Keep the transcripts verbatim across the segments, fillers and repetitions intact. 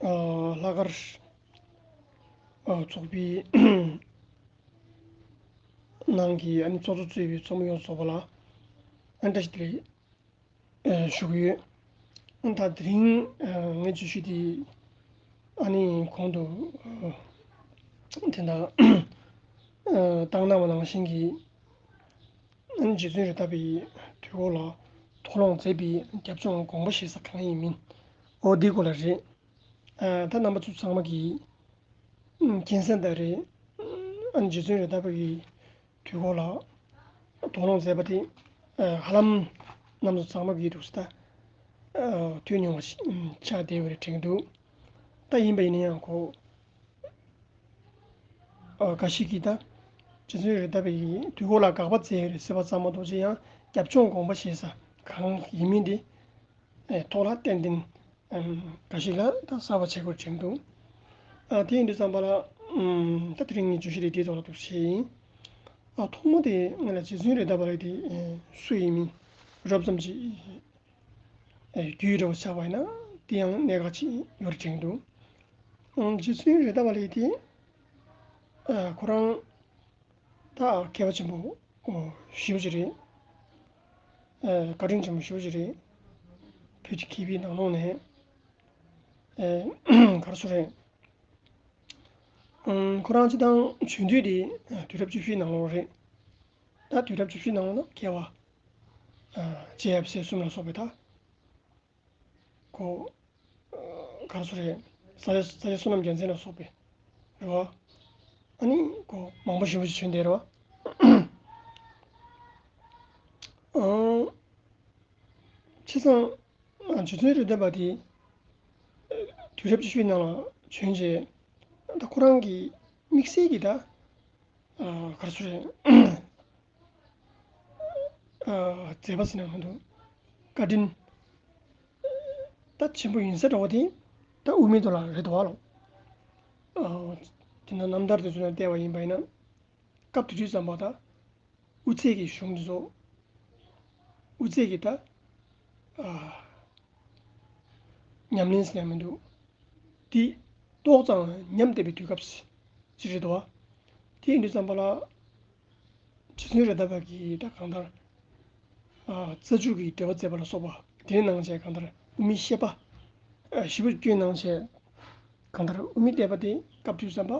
ཨ་ལྷག་དཀར་ཨ་ཚོགས་པའི་ནང་གི་ཨ་ནི་ཚོགས་གཙོ་གཙོས་པའི་ཚོགས་མི་ཡོངས་ཚོགས་པ་ལ་ཨ་ནི་བཀྲ་ཤིས་བདེ་ལེགས་ཨ་ཞུ་གི་ཡོད། ཨ་ད་དེ་རིང་ཨ་ངའི་བརྗོད་གཞི་དེ་ཨ་ནི་གོང་དུ་ཨ་དེ་འདྲ་ཨ་བཏང་གནང་བ་ནང་བཞིན་གྱི། རྗེ་བཙུན་རེད་མདའ་བའི་དུས་འཁོར་ལ་དོགས་སློང་མཛད་པའི་རྒྱབ་ལྗོངས་དགོངས་པ་བཞེས་ས་གང་ཡིན་མིན། འོ་འདི་སྐོར་ལ་རེད། ཨ་ད་རྣམ་པ་ཚོ་ཚང་མ་གིས་མཁྱེན་གསལ་ལྟར་རེད། ཨ་རྗེ་བཙུན་རེད་མདའ་བའི་དུས་འཁོར་ལ་དོགས་སློང་མཛད་པ་དེ་ཧ་ལམ་རྣམ་པ་ཚོ་ཚང་མ་གིས་འདུག་སེ་ད་ཐོས་མྱོང་བ་ཞིག་ཆགས་བསྡད་པ་རེད་དྲན་གྱི་འདུག་ད་ཡིན་པ་ཡིན་ན་ཡང་ཁོ། ཨ་འགའ་ཞིག་གིས་ད་རྗེ་བཙུན་རེད་མདའ་བའི་དུས་འཁོར་ལ་དགག་པ་མཛད་ཡོད་རེད་ཟེར་བ་ཙམ་མ་གཏོགས་ཅི་ཡང་རྒྱབ་ལྗོངས་དགོངས་པ་བཞེས་ས་གང་ཡིན་མིན་དེ་ཨེ་ཐོག་ལ་ཏན་ཏན་ཨམ་འགའ་ཞིག་ལ་ད་གསལ་པོ་ཆགས་ཀྱི་ཡོད་དྲན་འདུག་ཨ་དེ་ཡིན་དུས་ཙམ་པ་ལ་ཨམ་ད་དེ་རིང་ངས་བརྗོད་གཞི་དེ་དེའི་ཐོག་ལ་འདུག་བྱས་ཡིན། ཨ་ཐོག་མ་དེ་ང་ལ་རྗེ་བཙུན་རེད་མདའ་བ་ལགས་དེ་ཨེ་སུ་ཡིན་མིན་རོབ་ཙམ་ཅིག་རྒྱུས་འདྲ་བོ་ཆགས་པ་ཡིན་ན་དེ་ཡང་གནད་འགག་ཅིག་ཡོད་རེད་དྲན་འདུག་ཨང་རྗེ་བཙུན་རེད་མདའ་བ་ལགས་དེ་ཨ་ཁོ་རང་ད་མཁས་པ་ཆེན་པོ་ཞེ་པོ་ཅིག་རེད། ཨ་བཀའ་དྲིན་ཆེན་པོ་ཞེ་པོ་ཅིག་རེད། བོད་ཀྱི་མཁས་པའི་ནང་ལོགས་ནས་ཨ་ག་རེ་ཟེར་རེད། ཨང་ཁོ་རང་སྤྱིར་བཏང་བྱོན་དུས་དེ་དུས་རབས་བཅུ་བཞིའི་ནང་ལོགས་རེད། ད་དུས་རབས་བཅུ་བཞིའི་ནང་ལོགས་ན་མཁས་པ་ཨ་རྗེ་ཡབ་སྲས་གསུམ་ལ་སོགས་པའི་ད་ཁོ་ག་རེ་ཟེར་རེད། ས་སྐྱ་ས་སྐྱ་བསོད་ནམས་རྒྱལ་མཚན་ལ་སོགས་པའི་རེད་བ། ཨ་ནི་ཁོ་མང་པོ་ཞེ་པོ་ཞིག་བྱོན་བསྡད་རེད་བ། ཨང་བྱས་ཙང་རྗེ་བཙུན་རེད་མདའ་བ་དེ་དུས་རབས་བཅུ་བཞིའི་ནང་ལ་བྱོན་རྗེས་ད་ཁོ་རང་གི་དམིགས་བསལ་གྱི་ད་ག་རེ་ཟེར་རེད། མཛད་པ་ཟེར་ན་མི་འདུག་བཀའ་དྲིན་ད་ཆེན་པོ་ཡིན་ས་འདྲ་བོ་དེ་ད་དབུ་མའི་ཐོག་ལ་རེད་འདུག་བ་ལོ། དེ་ན་རྣམ་ཐར་དེ་ཚོ་ནས་བལྟས་པ་ཡིན་པ་ཡིན་ན་སྐབས་དེ་དུས་ཙམ་པ་ད་དབུ་ཚད་ཀྱི་གཞུང་དེ་ཚོ་དབུ་ཚད་ཀྱི་ད་ཉམས་ལེན་ཟེར་ན་མི་འདུག་དེ་ཏོག་ཙམ་ཉམས་བསྡད་པའི་དུས་སྐབས་ཅིག་རེད་འདུག་བ། དེ་ཡིན་དུས་ཙམ་པ་ལ། རྗེ་བཙུན་རེད་མདའ་བ་གིས་ད་གང་ལྟར། ཨ་རྩ་འཇུག་གི་འགྲེལ་པ་མཛད་པ་ལ་སོགས་པ་དེའི་ནང་བཞིན་གང་ལྟར་དབུ་མའི་བཤད་པ་ཨ་ཞིབ་པོ་བསྐྱོན་གནང་བྱས། གང་ལྟར་དབུ་མའི་བསྟན་པ་དེ་སྐབས་དུས་ཙམ་པ་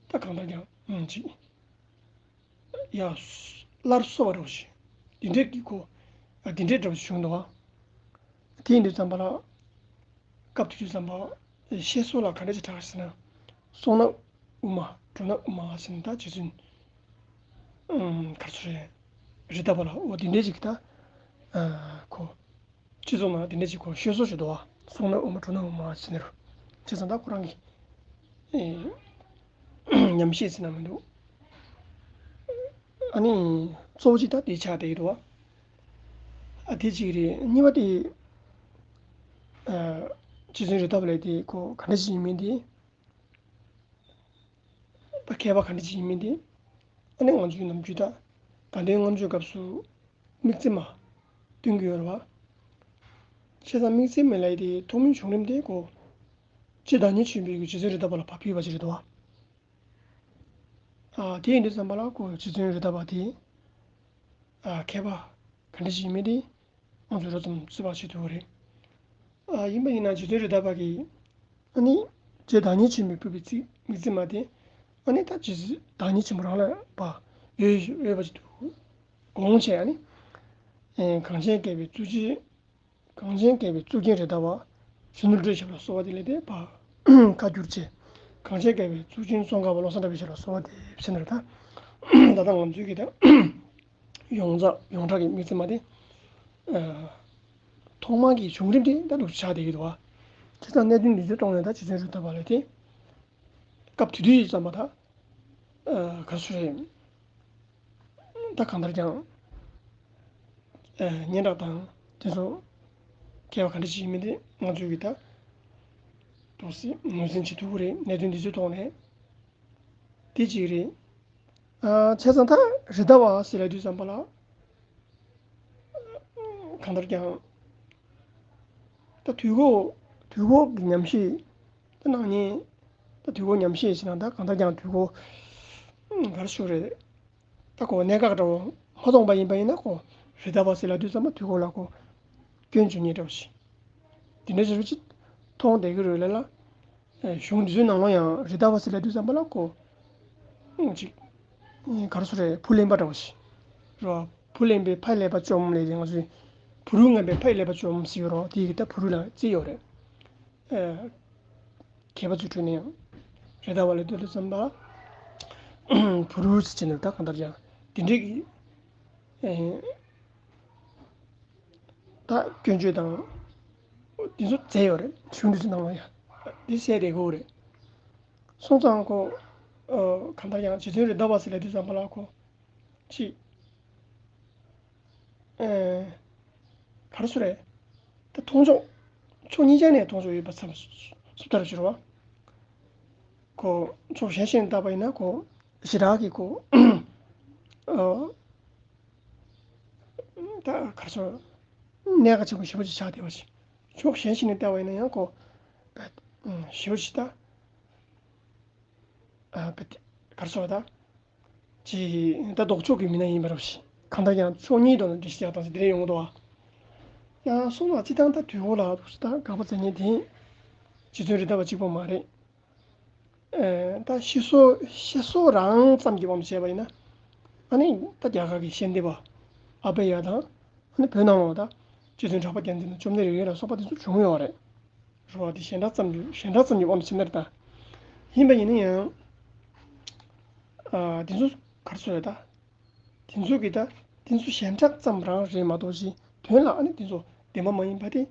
ད་གང་ལྟར་ཀྱང་ཅིག་ཡ་སླར་གསོ་བ་འདྲ་བོ་ཞིག་འདི་འདྲའི་གི་གོ་ཨ་འདི་འདྲའི་འདྲ་བོ་ཞིག་བྱུང་འདུག་བ། དེ་ཡིན་དུས་ཙམ་པ་ལ། སྐབས་དེ་དུས་ཙམ་པ་བཤད་སྲོལ་ལ་ག་འདྲ་ཅིག་གྲགས་ཟེར་ན། སོང་ན་དབུ་མ་འགྲོ་ན་དབུ་མ་ཟེར་ན་ད་རྗེ་བཙུན་ག་རེ་ཟེར་རེད་མདའ་བ་ལ་འོ་དེ་འདྲའི་ཅིག་ད་ཁོ་སྤྱི་ཚོགས་ནང་དེ་འདྲའི་ཅིག་ཁོ་བཤད་སྲོལ་ཞིག་འདུག་བ། སོང་ན་དབུ་མ་འགྲོ་ན་དབུ་མ་ཟེར་ནས་རུ་བྱས་ཙང་ད་ཁོ་རང་གི་ཉམས་བཞེས་ཟེར་ན་མི་འདུག་ཨ་ནི་གཙོ་བོ་གཅིག་ད་དེ་ཆགས་བསྡད་ཀྱི་འདུག་བ། ཨ་དེ་གཅིག་རེད། གཉིས་པ་དེ་ཨ་རྗེ་བཙུན་རེད་མདའ་བ་ལགས་དེ་ཁོ་ག་འདྲ་ཞིག་ཡིན་མིན་དེ། ད་མཁས་པ་ག་འདྲ་ཞིག་ཡིན་མིན་དེ། ཨ་ནི་ང་ཚོའི་ནམ་རྒྱུན་ད་དགའ་ལྡན་ལྔ་མཆོད་སྐབས་སུ་དམིགས་བརྩེ་མ་སྟོན་གྱི་ཡོད་རེད་བ། བྱས་ཙང་དམིགས་བརྩེ་མ་ལབ་ཡས་དེ་ཐོག་མའི་བྱུང་རིམ་དེ་ཁོ་རྗེ་བདག་ཉིད་ཆེན་པོའི་རྗེ་བཙུན་རེད་མདའ་བ་ལ་བབས་ཡོད་པ་ཅིག་རེད་འདུག་བ། ཨ་དེ་ཡིན་དུས་ཙམ་པ་ལ་ཁོ་རྗེ་བཙུན་རེད་མདའ་བ་དེ་ཨ་མཁས་པ་ག་འདྲ་ཞིག་ཡིན་མིན་དེ་ང་ཚོས་རོབ་ཙམ་རྩོད་པ་བྱེད་ཐུབ་ཀྱི་རེད། ཨ་ཡིན་པ་ཡིན་ན་རྗེ་བཙུན་རེད་མདའ་བ་གིས་ཨ་ནི་རྗེ་བདག་ཉིད་ཆེན་པོས་ཕུལ་བའི་ཚིག་དམིགས་བརྩེ་མ་དེ་ཨ་ནི་ད་རྗེ་བདག་ཉིད་ཆེན་པོ་རང་ལ་བ་ཡོད་ཡོད་པ་ཅིག་ཏུ་དགོངས་བྱས། ཨ་ནི་ཨེ་གངས་ཅན་བསྐལ་པའི་གཙུག་ཆེན། གངས་ཅན་བསྐལ་པའི་གཙུག་རྒྱན་རེད་མདའ་བ། གཞོན་ནུར་སྤྲུལ་ཞབས་ལ་གསོལ་བ་འདེབས་ལས་དེ་བ། ཁ་བསྒྱུར་བྱས། གངས་ཅན་བསྐལ་པའི་གཙུག་ཆེན་ཙོང་ཁ་པ་བློ་བཟང་གྲགས་པའི་ཞབས་ལ་གསོལ་བ་འདེབས་ཟེར་ནས་ད། ད་ལྟ་ང་ཚོའི་གི་ད། ཡོངས་གྲགས་ཡོངས་གྲགས་ཀྱི་དམིགས་བརྩེ་མ་དེ། ཨ་ཐོག་མར་གྱི་བྱུང་རིམ་དེ་ད་འདུག་ཆགས་བསྡད་ཀྱི་འདུག་བ། བྱས་ཙང་གནད་དོན་འདི་ཚོའི་ཐོག་ནས་ད་རྗེ་བཙུན་རེད་མདའ་བ་ལགས་དེ། སྐབས་དེ་དུས་ཙམ་པ་ད། ཨ་ག་རེ་ཟེར་རེད། ད་གང་ལྟར་ཀྱང་། ཨ་སྙན་གྲགས་དང་དེ་ཚོ་མཁས་པ་ག་འདྲ་ཞིག་ཡིན་མིན་དེ་ང་ཚོས་ཀྱི་ད་ཏོག་ཙམ་ངོས་འཛིན་བྱེད་ཐུབ་ཀྱི་རེད། གནད་དོན་འདི་ཚོའི་ཐོག་ནས་དེ་གཅིག་རེད། ཨ་བྱས་ཙང་ད་རེད་མདའ་བ་ཟེར་ལབ་དུས་ཙམ་པ་ལ་གང་ལྟར་ཀྱང་ད་དུས་འཁོར་དུས་འཁོར་གྱི་ཉམས་བཞེས་ ད་ནང་ཉིན་ད་དུས་འཁོར་ཉམས་བཞེས་བྱས་ན་ད་གང་ལྟར་ཀྱང་དུས་འཁོར་ག་རེ་ཞུ་རེད། ད་ཁོ་གནད་འགག་འདྲ་བོ་མ་མཐོང་པ་ཡིན་པ་ཡིན་ན་ཁོ་རི་ད་བ་སི་ལ་དུས་ཙམ་པ་དུས་འཁོར་ལ་ཁོ་སྐྱོན་བརྗོད་མཁན་འདྲ་བོ་ཞིག་དེ་འདྲ་ཞིག་ཅིག་མཐོང་བསྡད་ཀྱི་རེད་ལ་ལ། གཞུང་འདི་ཚོའི་ནང་ལ་ཡང་རི་ད་བ་སི་ལ་དུས་ཙམ་པ་ལ་ཁོ་ཅིག་ག་རེ་ཟེར་རེད། བུ་ལེན་པ་འདྲ་བོ་ཞིག་རེད་བ། བུ་ལེན་པའི་ཕ་ཡི་ཀླད་པ་བཅོམ་ལས་ང་ཚོས་བུ་རུ་ངན་པའི་ཕ་ཡི་ཀླད་པ་བཅོམ་ཟེར་ཡོད་རེད་བ། དེ་ཡི་གི་ད་བུ་རུ་ལ་རྩིས་ཡོད་རེད། མཁས་པ་ཚོའི་ཁྲོད་ནས་ཡང་རི་ད་བ་ལ་དུས་ཙམ་པ་བུ་རུ་ཟེར་ནས་ད་གང་ལྟར་ཀྱང་དེ་འདྲའི་གི་ད་སྐྱོན་བརྗོད་དང་དེ་ཚོ་མཛད་ཡོད་རེད། གཞུང་དེ་ཚོ་ནང་ལ་ཡང་དེ་གསལ་བསྡད་ཀྱི་ཡོད་རེད། སོང་ཙང་ཁོ་གང་ལྟར་ཡང་རྗེ་བཙུན་རི་ད་བ་སི་ལ་དུས་ཙམ་པ་ལ་ཁོ་ཅིག་ག་རེ་ཟེར་རེད། ད་མཐོང་ཕྱོགས་ཕྱོགས་གཉིས་ཆ་ནས་མཐོང་ཕྱོགས་ཡོད་པ་ཙམ་སུ་ལྟར་བྱུར་བ། ཁོ་ཕྱོགས་གཞན་ཞིག་ནས་བལྟས་པ་ཡིན་ན་ཁོ་ཞེ་དྲག་གི་ཁོ་ད་ག་རེ་ཟེར། གནད་འགག་ཆེན་པོ་ཞེ་པོ་ཅིག་ཆགས་བསྡད་པ་ཞིག་ཕྱོགས་གཞན་ཞིག་ནས་བལྟས་པ་ཡིན་ན་ཡང་ཁོ་ཞེ་པོ་ཅིག་ད་ག་རེ་ཟེར་ད། ཅིག་ད་ལྡོག་ཕྱོགས་ཀྱི་མི་སྣ་ཡིན་པ་རེད་ཞིག་གང་ལྟར་ཀྱང་ཕྱོགས་གཉིས་དང་འགྲེལ་བཤད་རྒྱག་སྟངས་ཤིག་དེ་འདྲ་ཡོང་གི་འདུག་བ། ཡང་སོང་ཙང་སྤྱིར་བཏང་ད་དུས་འཁོར་ལ་འདུག་ད་དགག་པ་མཛད་མཁན་དེ་རྗེ་བཙུན་རི་ད་བ་གཅིག་པོ་མ་རེད། ད་ཤེས་སོ་ཤེས་སོ་རང་ཙམ་གྱི་དབང་དུ་བྱས་པ་ཡིན་ན། ཨ་ནི་ད་རྒྱ་གར་གྱི་ཤེས་ལྡན་པ་ཨ་པ་ཡ་དང་། ཨ་ནི་བོད་ནང་ལ་ད་རྗེ་བཙུན་གྲགས་པ་རྒྱལ་མཚན་དང་བཅོམ་ལྡན་རིག་འཛིན་ལ་སོགས་པ་དེ་ཚོ་བྱུང་ཡོད་རེད། རེད་བ། དེ་ཞན་ཁྲག་ཙམ་གྱི་ཞན་ཁྲག་ཙམ་གྱི་དབང་དུ་ཕྱིན་ན་རེད་ད། ཡིན་པ་ཡིན་ན་ཡང་། ཨ་དེ་ཚོ་ག་རེ་ཟེར་རེད་ད། དེ་ཚོ་གི་ད་དེ་ཚོ་ཞན་ཁྲག་ཙམ་རང་རེད་མ་གཏོགས་ཅིག་དོན་ལ་ཨ་ནི་དེ་ཚོ་བདེན་པ་མ་ཡིན་པ་དེ།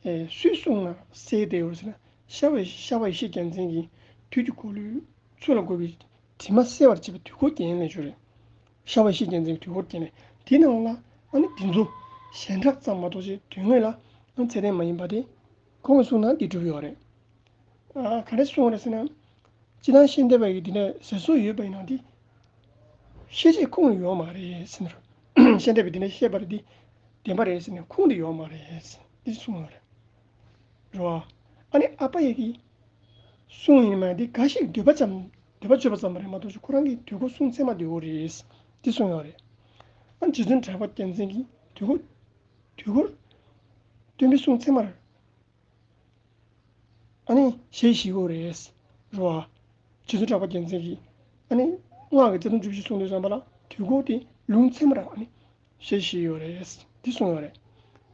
ཨེ་སུས་གསུངས་ན་གསལ་བསྡད་ཡོད་ཟེར་ན། ཤར་བའི་ཤར་བ་ཡེ་ཤེས་རྒྱལ་མཚན་གྱིས་དུས་ཀྱི་འཁོར་ལོའི་ཚུལ་ལ་འགོད་པའི་དྲི་མ་སེལ་བར་བྱེད་པའི་དུས་འཁོར་རྒྱན་ལས་བྱུང་རེད། ཤར་བ་ཡེ་ཤེས་རྒྱལ་མཚན་གྱི་དུས་འཁོར་རྒྱན་ལས་དེའི་ནང་ལ་ཨ་ནི་དེ་ཚོ་ཞན་ཁྲག་ཙམ་མ་གཏོགས་ཅིག་དོན་དངོས་ལ་ཨ་ནི་ཚད་ལྡན་མ་ཡིན་པ་དེ་ཁོང་གིས་གསུངས་ན་འདི་གྲུབ་ཡོད་རེད། ཨ་ག་རེ་གསུངས་རེད་ཟེར་ན། སྤྱིར་བཏང་ཤེས་ལྡན་པ་ཡི་དེ་ནས་ཟེར་སྲོལ་ཡོད་པ་ཡིན་ན་དེ། ཤེས་བྱེད་ཁུངས་ཡོད་མ་རེད་ཟེར་ན། ཤེས་ལྡན་པའི་དེ་ནས་བཤད་པ་རེད་དེ། བདེན་པ་རེད་ཟེར་ན་ཁུངས་དེ་ཡོད་མ་རེད་ཟེར་དེ་གསུངས་ཡོད་རེད། རེད་བ། ཨ་ནི་ཨ་པ་ཡི་གི་གསུངས་ཡིན་མ་དེ་འགའ་ཞིག་འདོད་པ་ཙམ་འདོད་པ་བརྗོད་པ་ཙམ་རེད་མ་གཏོགས་ཁོ་རང་གི་དུས་འཁོར་གསུང་ཚད་མ་འདོད་གོ་རེད་དེ་གསུངས་ཡོད་རེད། ཨ་ནི་རྗེ་བཙུན་གྲགས་པ་རྒྱལ་མཚན་གྱིས་དུས་འཁོར་དུས་འཁོར་སྟོན་པའི་གསུང་ཚད་མར། ཨ་ནི་ཞལ་བཞེས་ཡོད་རེད། རེད་བ། རྗེ་བཙུན་གྲགས་པ་རྒྱལ་མཚན་གྱིས་ཨ་ནི་སྔགས་ཀྱི་རྩ་ལྟུང་བཅུ་བཞི་གསུང་དུས་ཙམ་པ་ལ་དུས་འཁོར་དེ་ལུང་ཚད་མར་ཨ་ནི་ཞལ་བཞེས་ཡོད་རེད། འདི་གསུངས་ཡོད་རེད།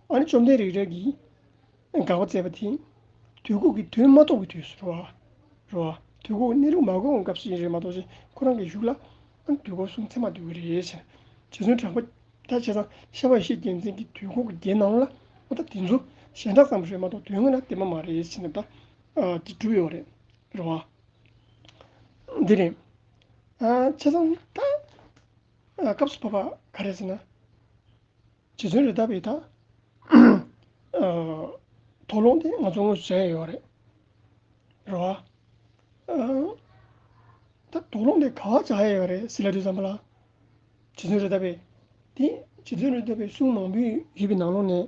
ཨ་ནི་བཅོམ་ལྡན་རིག་འཛིན་གྱིས་དགག་པ་མཛད་པ་དེ་དུས་འཁོར་གྱི་དོན་མ་རྟོགས་པའི་དུས་སུ་རེད་བ། རེད་བ། དུས་འཁོར་གནས་ལུགས་མ་གོ་བའི་སྐབས་སུ་ཡིན་རེད་མ་གཏོགས་ཅིག་ཁོ་རང་གི་གཞུག་ལ་ཨ་ནི་དུས་འཁོར་གསུང་ཚད་མ་འདོད་ཀྱི་རེད་ཟེར། རྗེ་བཙུན་གྲགས་པ། ད་བྱས་ཙང་ཤར་བ་ཡེ་ཤེས་རྒྱལ་མཚན་གྱི་དུས་འཁོར་གྱི་རྒྱན་ནང་ལ་ཨོ་ད་དེ་ཚོ་ཞན་ཁྲག་ཙམ་རེད་མ་གཏོགས་དོན་དངོས་ལ་བདེན་པ་མ་རེད་ཟེར་ནས་ད་ཨ་དེ་གྲུབ་ཡོད་རེད། རེད་བ། འདི་རེད། ཨ་བྱས་ཙང་ད་ཨ་སྐབས་སུ་བབ་པ་ག་རེ་ཟེར་ན། རྗེ་བཙུན་རེད་ད་བས་ད་ཨ་དོགས་སློང་དེ་ང་ཚོ་དངོས་སུ་བྱས་ཡོད་རེད། རེད་བ། ཨ་ད་དོགས་སློང་དེ་ག་བ་བྱ་ཡ་ཡོད་རེད་ཟེར་ལབ་དུས་ཙམ་པ་ལ། རྗེ་བཙུན་རེད་ད་བས། དེ་རྗེ་བཙུན་རེད་ད་བས་གསུང་མང་པོ་ཡོད་པའི་ནང་ལོགས་ནས།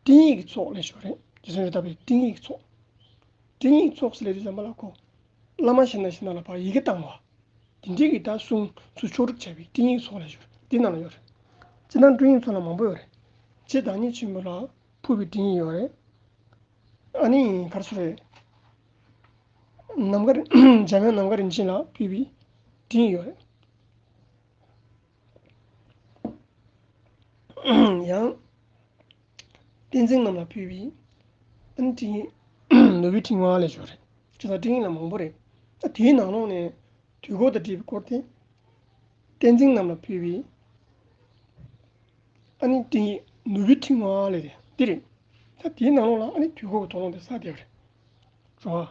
སྤྲིངས་ཡིག་གི་ཚོགས་ལབ་ཡོད་རེད། རྗེ་བཙུན་རེད་ད་བས་སྤྲིངས་ཡིག་གི་ཚོགས། སྤྲིངས་ཡིག་ཚོགས་ཟེར་ལབ་དུས་ཙམ་པ་ལ་ཁོ། བླ་མ་གཞན་དང་གཞན་དག་ལ་ཕར་ཡི་གེ་བཏང་བ། དེ་འདྲའི་གི་ད་གསུང་ཚུལ་ཕྱོགས་སྒྲིག་བྱས་པའི་སྤྲིངས་ཡིག་ཚོགས་ལབ་ཡོད་རེད། དེ་ནང་ལ་ཡོད་རེད། སྤྱིར་བཏང་སྤྲིངས་ཡིག་ཚོགས་ལ་མང་པོ་ཡོད་རེད། རྗེ་བདག་ཉིད་ཆེན་པོ་ལ་ཕུལ་བའི་སྤྲིངས་ཡིག་ཡོད་རེད། ཨ་ནི་ག་རེ་ཟེར་རེད། ནམ་མཁའ་རིན་འཇམ་དབྱངས་ནམ་མཁའ་རིན་ཆེན་ལ་ཕུལ་བའི་སྤྲིངས་ཡིག་ཡོད་རེད། ཡང་། བསྟན་འཛིན་རྣམས་ལ་ཕུལ་བའི་ཨ་ནི་སྤྲིངས་ཡིག་ནོར་བུའི་ཕྲེང་བ་ལབ་ཡོད་རེད། ཅེས་དང་སྤྲིངས་ཡིག་ལ་མང་པོ་རེད། ད་དེའི་ནང་ལོགས་ནས་དུས་འཁོར་དང་འབྲེལ་བའི་སྐོར་དེ། བསྟན་འཛིན་རྣམས་ལ་ཕུལ་བའི་ཨ་ནི་སྤྲིངས་ཡིག་ནོར་བུའི་ཕྲེང་བ་ལབ་ཡོད་རེད། འདི་རེད། ད་དེའི་ནང་ལོགས་ལ་ཨ་ནི་དུས་འཁོར་གྱི་དོགས་སློང་དེ་ཟ་བསྡད་པ་རེད། རེད་བ།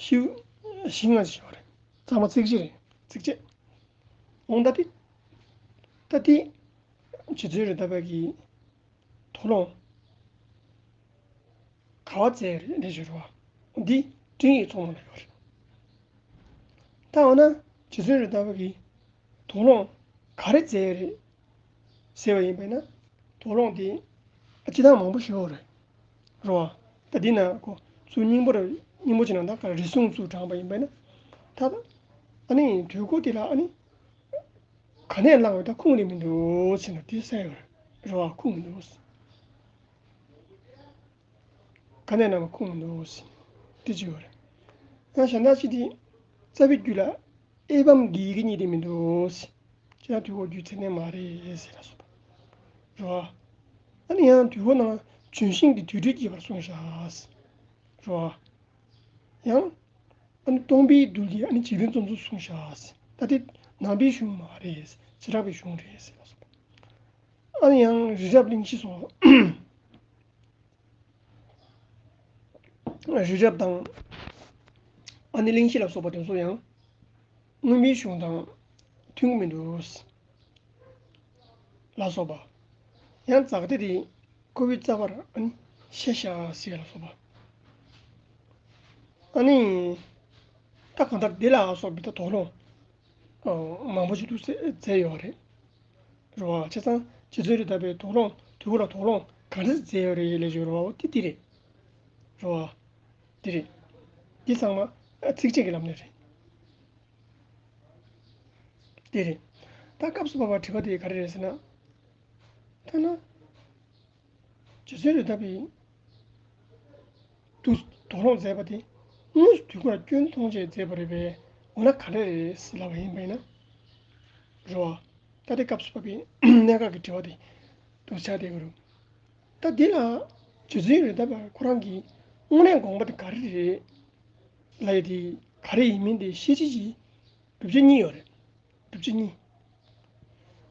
ཤིའུ་ཤིང་ང་ཞིག་ཡོད་རེད། གཙང་མ་ཚིགས་བཅད་རེད། ཚིགས་བཅད། འོང་ད་དེ། ད་དེ། རྗེ་བཙུན་རེད་ད་བ་གི་དོགས་སློང་ག་བ་མཛད་རེད་ལས་བྱུང་རེད་བ། འདི་སྤྲིངས་ཡིག་ཚོགས་ནང་ལ་ཡོད་རེད། ད་འོ་ན་རྗེ་བཙུན་རེད་ད་བ་གི་དོགས་སློང་ག་རེ་མཛད་རེད་ཟེར་བ་ཡིན་པས་ན། དོགས་སློང་དེ་སྤྱིར་བཏང་མང་པོ་ཞིག་ཡོད་རེད། རེད་བ། ད་འདི་ན་ཁོ་ ཚུར་སྙིང་པོ་ར་སྙིང་པོ་ཅིག་ནང་ད་ག་རེ་རེ་ཟུང་ཚུར་དྲངས་པ་ཡིན་པས་ན། ད་ད་ཨ་ནི་དུས་འཁོར་དེ་ལ་ཨ་ནི་ག་ནས་བླངས་པའི་ད་ཁུངས་རེ་མི་འདུག་ཟེར་ན་དེ་གསལ་ཡོད་རེད་བ། ཁུངས་མི་འདུག། ག་ནས་བླངས་པའི་ཁུངས་མི་འདུག་ཟེར་དེ་ཅིག་ཡོད་རེད། ཡང་གཞན་དག་ཅིག་དེ་རྩ་བའི་རྒྱུད་ལ་ཨེ་བམ་གྱི་ཡི་གེ་གཉིས་དེ་མི་འདུག་ཟེར། ཅི་ཡང་དུས་འཁོར་རྒྱུད་ཚད་ལྡན་མ་རེད་ཟེར་ལ་སོགས་པ་རེད་བ། ཨ་ནི་ཡང་དུས་འཁོར་ནང་ལ་ལྗོན་ཤིང་དེ་དུས་སྒྲིབ་སྐྱེད་པར་གསུངས་བཞག་རེད་བ། ཡང་ཨ་ནི་སྟོང་པའི་རྡུལ་གྱིས་ཨ་ནི་འཇིག་རྟེན་གཙོ་འཛིན་གསུངས་བཞག་ད་དེ་ནང་པའི་གཞུང་མ་རེད། བྱེ་བྲག་པའི་གཞུང་རེད་ཟེར་ལ་སོགས་པ། ཨ་ནི་ཡང་རི་རབ་གླིང་བཞི་སོགས། རི་རབ་དང་ཨ་ནི་གླིང་བཞི་ལ་སོགས་པ་དེ་ཚོ་ཡང་སྔོན་མའི་གཞུང་དང་མཐུན་གྱི་མི་འདུག་ལ་སོགས་པ། ཡང་ཛག་ཏི་དེ་ཁོ་བོའི་རྩ་བར་ཨ་ནི་ཤེས་བྱ་ཟེར་ལ་སོགས་པ། ཨ་ནི་ད་གང་ལྟར་འདི་ལ་སོགས་པའི་ད་དོགས་སློང་མང་པོ་ཞིག་ཏུ་མཛད་ཡོད་རེད། རེད་བ། བྱས་ཙང་རྗེ་བཙུན་རེད་ད་པའི་དོགས་སློང་དུས་འཁོར་ལ་དོགས་སློང་ག་འདྲ་མཛད་ཡོད་རེད་ལས་བརྗོད་རེད་བ། འོ་དེ་འདི་རེད། རེད་བ། འདི་རེད། འདི་ཚང་མ་ཚིགས་བཅད་ཀྱི་ལམ་ནས་རེད། དེ་རེད། ད་སྐབས་སུ་བབ་པ་དྲི་བ་དེ་ག་རེ་རེད་ཟེར་ན། ཐ་ན། རྗེ་བཙུན་རེད་ད་པའི་དུ་དོགས་སློང་མཛད་པ་དེ་དངོས་སུ་དུས་འཁོར་ལ་སྐྱོན་མཐོང་ཆེད་མཛད་པ་རེད་པས། འོ་ན་ག་འདྲ་རེད་ཟེར་ལབ་པ་ཡིན་པས་ན། རེད་བ། ད་དེ་སྐབས་སུ་བབ་པའི་གནད་འགག་གི་དྲི་བ་དེ་འདུག་ཆགས་བསྡད་ཀྱི་རེད། ད་འདི་ལ་རྗེ་བཙུན་རེད་ད་པ་ཁོ་རང་གིས་དངོས་གནས་དགོངས་པ་དེ་ག་རེ་རེད་ལབ་ཡ་དེ་ག་རེ་ཡིན་མིན་དེ་ཤེས་བྱེད་ཀྱི་སྒྲུབ་བྱེད་གཉིས་ཡོད་རེད། སྒྲུབ་བྱེད་གཉིས།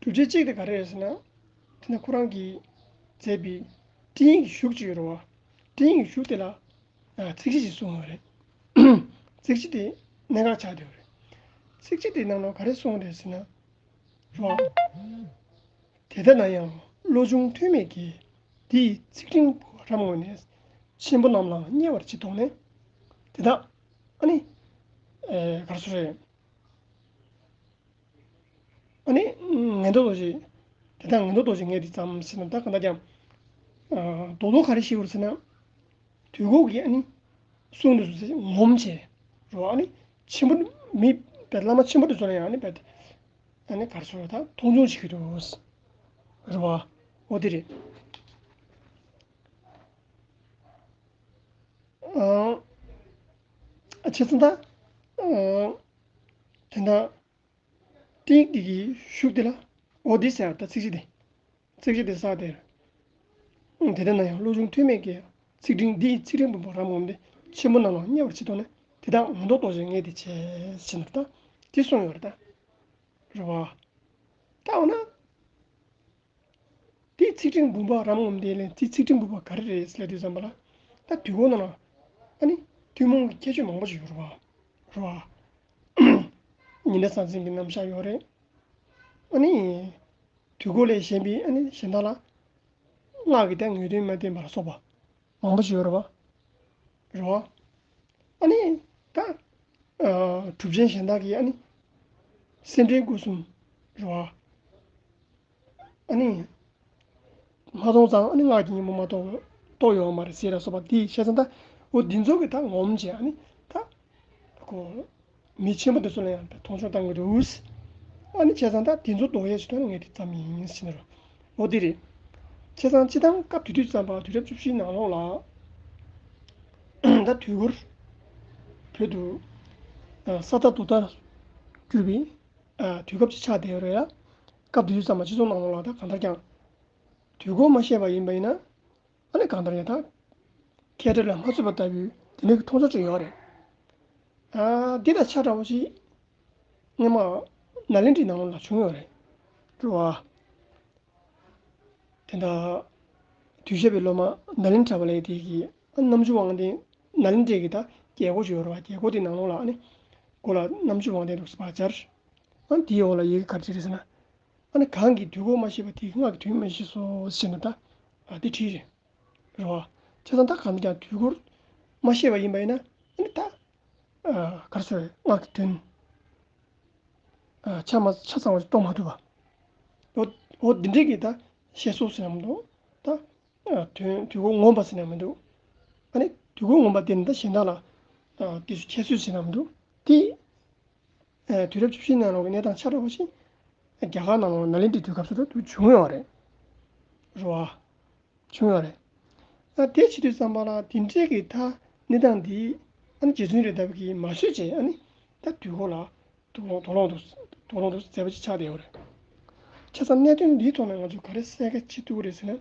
སྒྲུབ་བྱེད་གཅིག་དེ་ག་རེ་རེད་ཟེར་ན། དེ་ནི་ཁོ་རང་གིས་མཛད་པའི་སྤྲིངས་ཡིག་གི་གཞུག་ཅིག་ཡོད་རེད་བ། སྤྲིངས་ཡིག་གི་གཞུག་དེ་ལ་ཚིགས་བཅད་ཅིག་གསུངས་ཡོད་རེད། ཚིགས་བཅད་དེ་གནད་འགག་ཆགས་བསྡད་ཡོད་རེད། ཚིགས་བཅད་དེའི་ནང་ལ་ག་རེ་གསུངས་རེད་ཟེར་ན། རེད་བ། དེ་ལྟ་ན་ཡང་བློ་ཆུང་ཐོན་མེད་ཀྱིས། འདི་ཡི་ཚིག་ཕྲེང་བུ་རབ་ངོམས་ནས། ཆེན་པོ་རྣམས་ལ་བརྙས་པར་ཅི་མཐོང་ནས། དེ་དག་ཨ་ནི། ཨེ་ག་རེ་ཟེར་རེད། ཨ་ནི་ངན་རྟོག་རྡོ་རྗེ། དེ་དག་ངན་རྟོག་རྡོ་རྗེ་ངས་འདི་ཙམ་ཟེར་ན་ད་ག་འདྲ་ཀྱང་། ཨ་རྡོག་རྡོག་ག་རེ་ཤེས་དགོས་ཟེར་ན། དུས་འཁོར་གྱི་ཨ་ནི་གསུང་དུ་ངོམས་བྱས་རོ། ཨ་ནི་ཆེན་པོ་མི་བལ་བླ་མ་ཆེན་པོ་དེ་ཚོ་ལ་ཡང་ཨ་ནི་བལ་ཨ་ནི་ག་རེ་ཟེར་ད་མཐོང་ཆུང་བྱེད་ཀྱི་འདུག་རེད་བ། འོ་དེ་རེད། ཨ་བྱས་ཙང་ད་ཨ་དེ་འདྲ། ཏིང་འདི་གི་གཞུག་དེ་ལ་འོ་འདི་ཟེར་ད་ཚིགས་བཅད་དེ། ཚིགས་བཅད་དེ་ས་དེར། དེ་ལྟ་ན་ཡང་བློ་ཆུང་ཐོན་མེད་ཀྱིས། ཚིག་ཕྲེང་འདི་ཡི་ཚིག་ཕྲེང་བུམ་པ་རབ་ངོམས་ཏེ། ཆེན་པོ་རྣམས་ལ་བརྙས་པར་ཅི་མཐོང་ནས། དེ་དག་ངན་རྟོག་རྡོ་རྗེ་ངས་འདི་བྱས་ཟེར་ན་ད་འདི་གསུངས་ཡོད་རེད་ད། རེད་བ། ད་འོ་ན། དེའི་ཚིག་ཕྲེང་བུམ་པ་རབ་ངོམས་ཏེ་ལས་དེའི་ཚིག་ཕྲེང་བུམ་པ་ག་རེ་རེད་ཟེར་ལབ་དུས་ཙམ་པ་ལ། ད་དུས་འཁོར་ནང་ལ་ཨ་ནི་ཐུན་མོང་གི་ཁྱད་ཆོས་མང་པོ་ཞིག་ཡོད་རེད་བ། རེད་བ། ཉི་ཟླ་ས་འཛིན་གྱི་རྣམ་གཞག་ཡོད་རེད། ཨ་ནི་དུས་འཁོར་ལས་གཞན་པའི་ཨ་ནི་གཞན་དག་ལ་སྔགས་ཀྱི་ད་ངེས་དོན་མ་བསྟན་པ་ལ་སོགས་པ་མང་པོ་ཞིག་ཡོད་རེད་བ། རེད་བ། ཨ་ནི་ད་ཨ་གྲུབ་ཆེན་གཞན་དག་གིས་ཨ་ནི་སེམས་ཅན་སྐུ་གསུམ་རེད་བ། ཨ་ནི། མ་མཐོང་ཙང་ཨ་ནི་སྔགས་ཀྱི་སྙིང་པོ་མ་གཏོགས་གཏོགས་ཡོད་མ་རེད་ཟེར་ལ་སོགས་པ་འདི་བཤད་ཙང་ད་འོ་འདི་ཚོ་གི་ད་ངོམས་བྱས་ཨ་ནི་ད་ཁོ་མི་ཆེན་པོ་འདི་ཚོ་ལ་ཡང་མཐོང་ཆུང་བཏང་གི་འདུག་ཨ་ནི་བྱས་ཙང་ད་འདི་ཚོ་ལྡོག་ཡས་ཞིག་ཐོན་ངས་འདི་ཙམ་ཡིན་ཟེར་ནས་རོ། འོ་འདི་རེད། བྱས་ཙང་སྤྱི་བཏང་སྐབས་དེ་དུས་ཙམ་པ་དུས་རབས་བཅུ་བཞིའི་ནང་ལོགས་ལ་ད་དུས་འཁོར་བོད་དུ་ས་མཐའ་རྡོ་མཐའ་གྱུར་པའི། དུས་སྐབས་ཅིག་ཆགས་བསྡད་ཡོད་རེད་ཡ། སྐབས་དེ་དུས་ཙམ་པ་སྤྱི་ཚོགས་ནང་ལོགས་ལ་ད་གང་ལྟར་ཀྱང་དུས་འཁོར་མ་ཤེས་པ་ཡིན་པ་ཡིན་ན་ཨ་ནི་གང་ལྟར་ཡང་ད་མཁས་གྲུབ་ལ་མ་ཚུད་པ་ལྟ་བུའི་དེ་འདྲའི་མཐོང་ཚུལ་ཅིག་ཡོད་རེད། ཨ་འདི་དང་ཆ་འདྲ་བོ་ཞིག་སྔོན་མ་ནཱ་ལེནྡྲའི་ནང་ལོགས་ལ་བྱུང་ཡོད་རེད། རེད་བ། དེ་འདྲ། དུས་ཞབས་པའི་སློབ་མ་ནཱ་ལེནྡྲ་པ་ལགས་དེ་གིས་ཨ་རྣམ་བཅུ་དབང་ལྡན་ནཱ་ལེནྡྲའི་གི་ད་རྒྱལ་སྒོ་ཅིག་ཡོད་རེད་བ། རྒྱལ་སྒོ་དེའི་ནང་ལོགས་ལ་ཨ་ནི་སྒོ་ལ་རྣམ་བཅུ་དབང་ལྡན་འདུག་ཟེར་བ་སྦྱར། ཨ་ནི་དེའི་འོག་ལ་ཡི་གེ་ག་རེ་བྲིས་རེད་ཟེར་ན། ཨ་ནི་གང་གིས་དུས་འཁོར་མ་ཤེས་པ་དེ་གིས་སྔགས་ཀྱི་དོན་མི་ཤེས་སོ་ཟེར་ནས་ད་ཨ་དེ་བྲིས་རེད། རེད་བ། བྱས་ཙང་ད་གང་ལྟར་ཀྱང་དུས་འཁོར་མ་ཤེས་པ་ཡིན་པ་ཡིན་ན་ཨ་ནི་ད་ཨ་ག་རེ་ཟེར་སྔགས་ཀྱི་དོན་ཨ་ཆ་མ་ཆ་ཚང་བ་ཞིག་རྟོགས་མ་ཐུབ་པ། འོ་འོ་འདི་འདྲས་ཀྱི་ད་ཤེས་སོ་ཟེར་ན་མི་འདུག་ད་ཨ་དོན་དུས་འཁོར་ངོམས་པ་ཟེར་ན་མི་འདུག་ཨ་ནི་ དུས་འཁོར་ངོ་མ་དེ་ནི་ད་གཞན་དག་ལ་ཨ་དེ་ཚོ་ཁྱད་གསོད་བྱེད་ན་མི་འདུག་དེ། ཨ་དུས་རབས་བཅུ་བཞི་ནང་ལོགས་ཀྱི་གནས་སྟངས་ཆ་འདྲ་བ་ཞིག་རྒྱ་གར་ནང་ལོགས་ནཱ་ལེནྡྲའི་དུས་སྐབས་སུ་ད་དུ་བྱུང་ཡོད་རེད། རེད་བ། བྱུང་ཡོད་རེད། ཨ་དེ་བྱེད་དུས་ཙམ་པ་ལ་དེ་འདྲའི་གི་ད་གནས་སྟངས་འདི་ཨ་ནི་རྗེ་བཙུན་རེད་འདབ་ཀྱིས་མ་བཟོད་བྱས། ཨ་ནི་ད་དུས་འཁོར་ལ་དོགས་སློང་དོགས་སློང་དུ་དོགས་སློང་དུ་མཛད་པ་ཅིག་ཆགས་བསྡད་ཡོད་རེད། བྱས་ཙང་གནད་དོན་འདིའི་ཐོག་ནས་ང་ཚོས་ག་རེ་གསལ་ཁ་བྱེད་ཐུབ་ཀྱི་རེད་ཟེར་ན།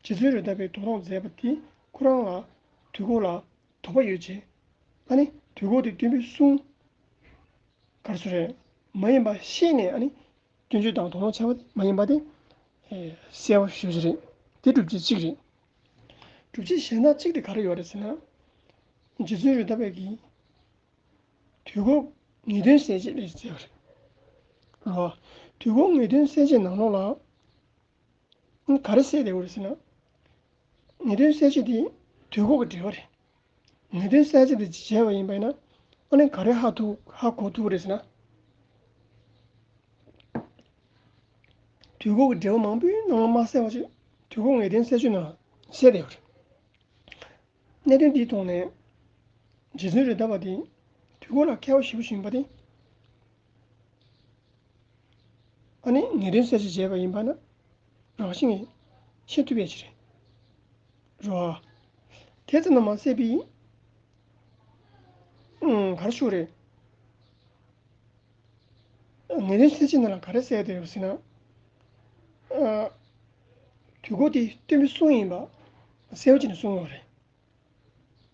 རྗེ་བཙུན་རེད་འདབ་པའི་དོགས་སློང་མཛད་པ་དེ་ཁོ་རང་ལ་དུས་འཁོར་ལ་དོགས་པ་ཡོད་བྱས། ཨ་ནི་དུས་འཁོར་དེ་སྟོན་པའི་གསུང་ག་རེ་ཟེར་རེད། མ་ཡིན་པ་ཤེས་ནས་ཨ་ནི་སྐྱོན་བརྗོད་དང་དོགས་སློང་བྱས་པ་དེ་མ་ཡིན་པ་དེ་ཨེ་གསལ་པོ་ཞེ་པོ་ཅིག་རེད། དེ་སྒྲུབ་བྱེད་གཅིག་རེད། སྒྲུབ་བྱེད་གཞན་དག་གཅིག་དེ་ག་རེ་ཡོད་རེད་ཟེར་ན། རྗེ་བཙུན་རེད་འདབ་པའི་གིས་དུས་འཁོར་ངེས་དོན་གསལ་བྱེད་ལས་ཟེར་བ་རེད། རོ། དུས་འཁོར་ངེས་དོན་གསལ་བྱེད་ནང་ལོགས་ལ། ཨ་ག་རེ་གསལ་བསྡད་ཡོད་རེད་ཟེར་ན། ངེས་དོན་གསལ་བྱེད་དེ་དུས་འཁོར་གྱི་འགྲེལ་པ་རེད། ངེས་དོན་གསལ་བྱེད་དེ་བྱས་པ་ཡིན་པ་ཡིན་ན། ཨ་ནི་ག་རེ་ཧ་ཐུག་ཧ་གོ་ཐུབ་རེད་ཟེར་ན། དུས་འཁོར་གྱི་འགྲེལ་པ་མང་པོའི་ནང་ལ་མ་གསལ་བ་ཞིག་དུས་འཁོར་ངེས་དོན་གསལ་བྱེད་ནང་གསལ་བསྡད་ཡོད་རེད། གནད་དོན་འདིའི་ཐོག་ནས་རྗེ་བཙུན་རེད་འདབ་པ་དེ་དུས་འཁོར་ལ་མཁས་པ་ཞེ་པོ་ཞིག་ཡིན་པ་དེ། ཨ་ནི་ངེས་དོན་གསལ་བྱེད་བྱས་པ་ཡིན་པ་ན་རང་བཞིན་གྱིས་ཤེས་ཐུབ་པའི་ཕྱིར་རོ། དེ་ཙམ་དུ་མ་ཟད་པའི་ཨང་ག་རེ་ཞུ་རེད། ངེས་དོན་གསལ་བྱེད་ནང་ལ་ག་རེ་གསལ་བསྡད་ཡོད་ཟེར་ན། ཨ་དུས་འཁོར་དེ་སྟོན་པའི་གསུང་ཡིན་པ་གསལ་པོ་བྱས་ནས་གསུངས་ཡོད་རེད།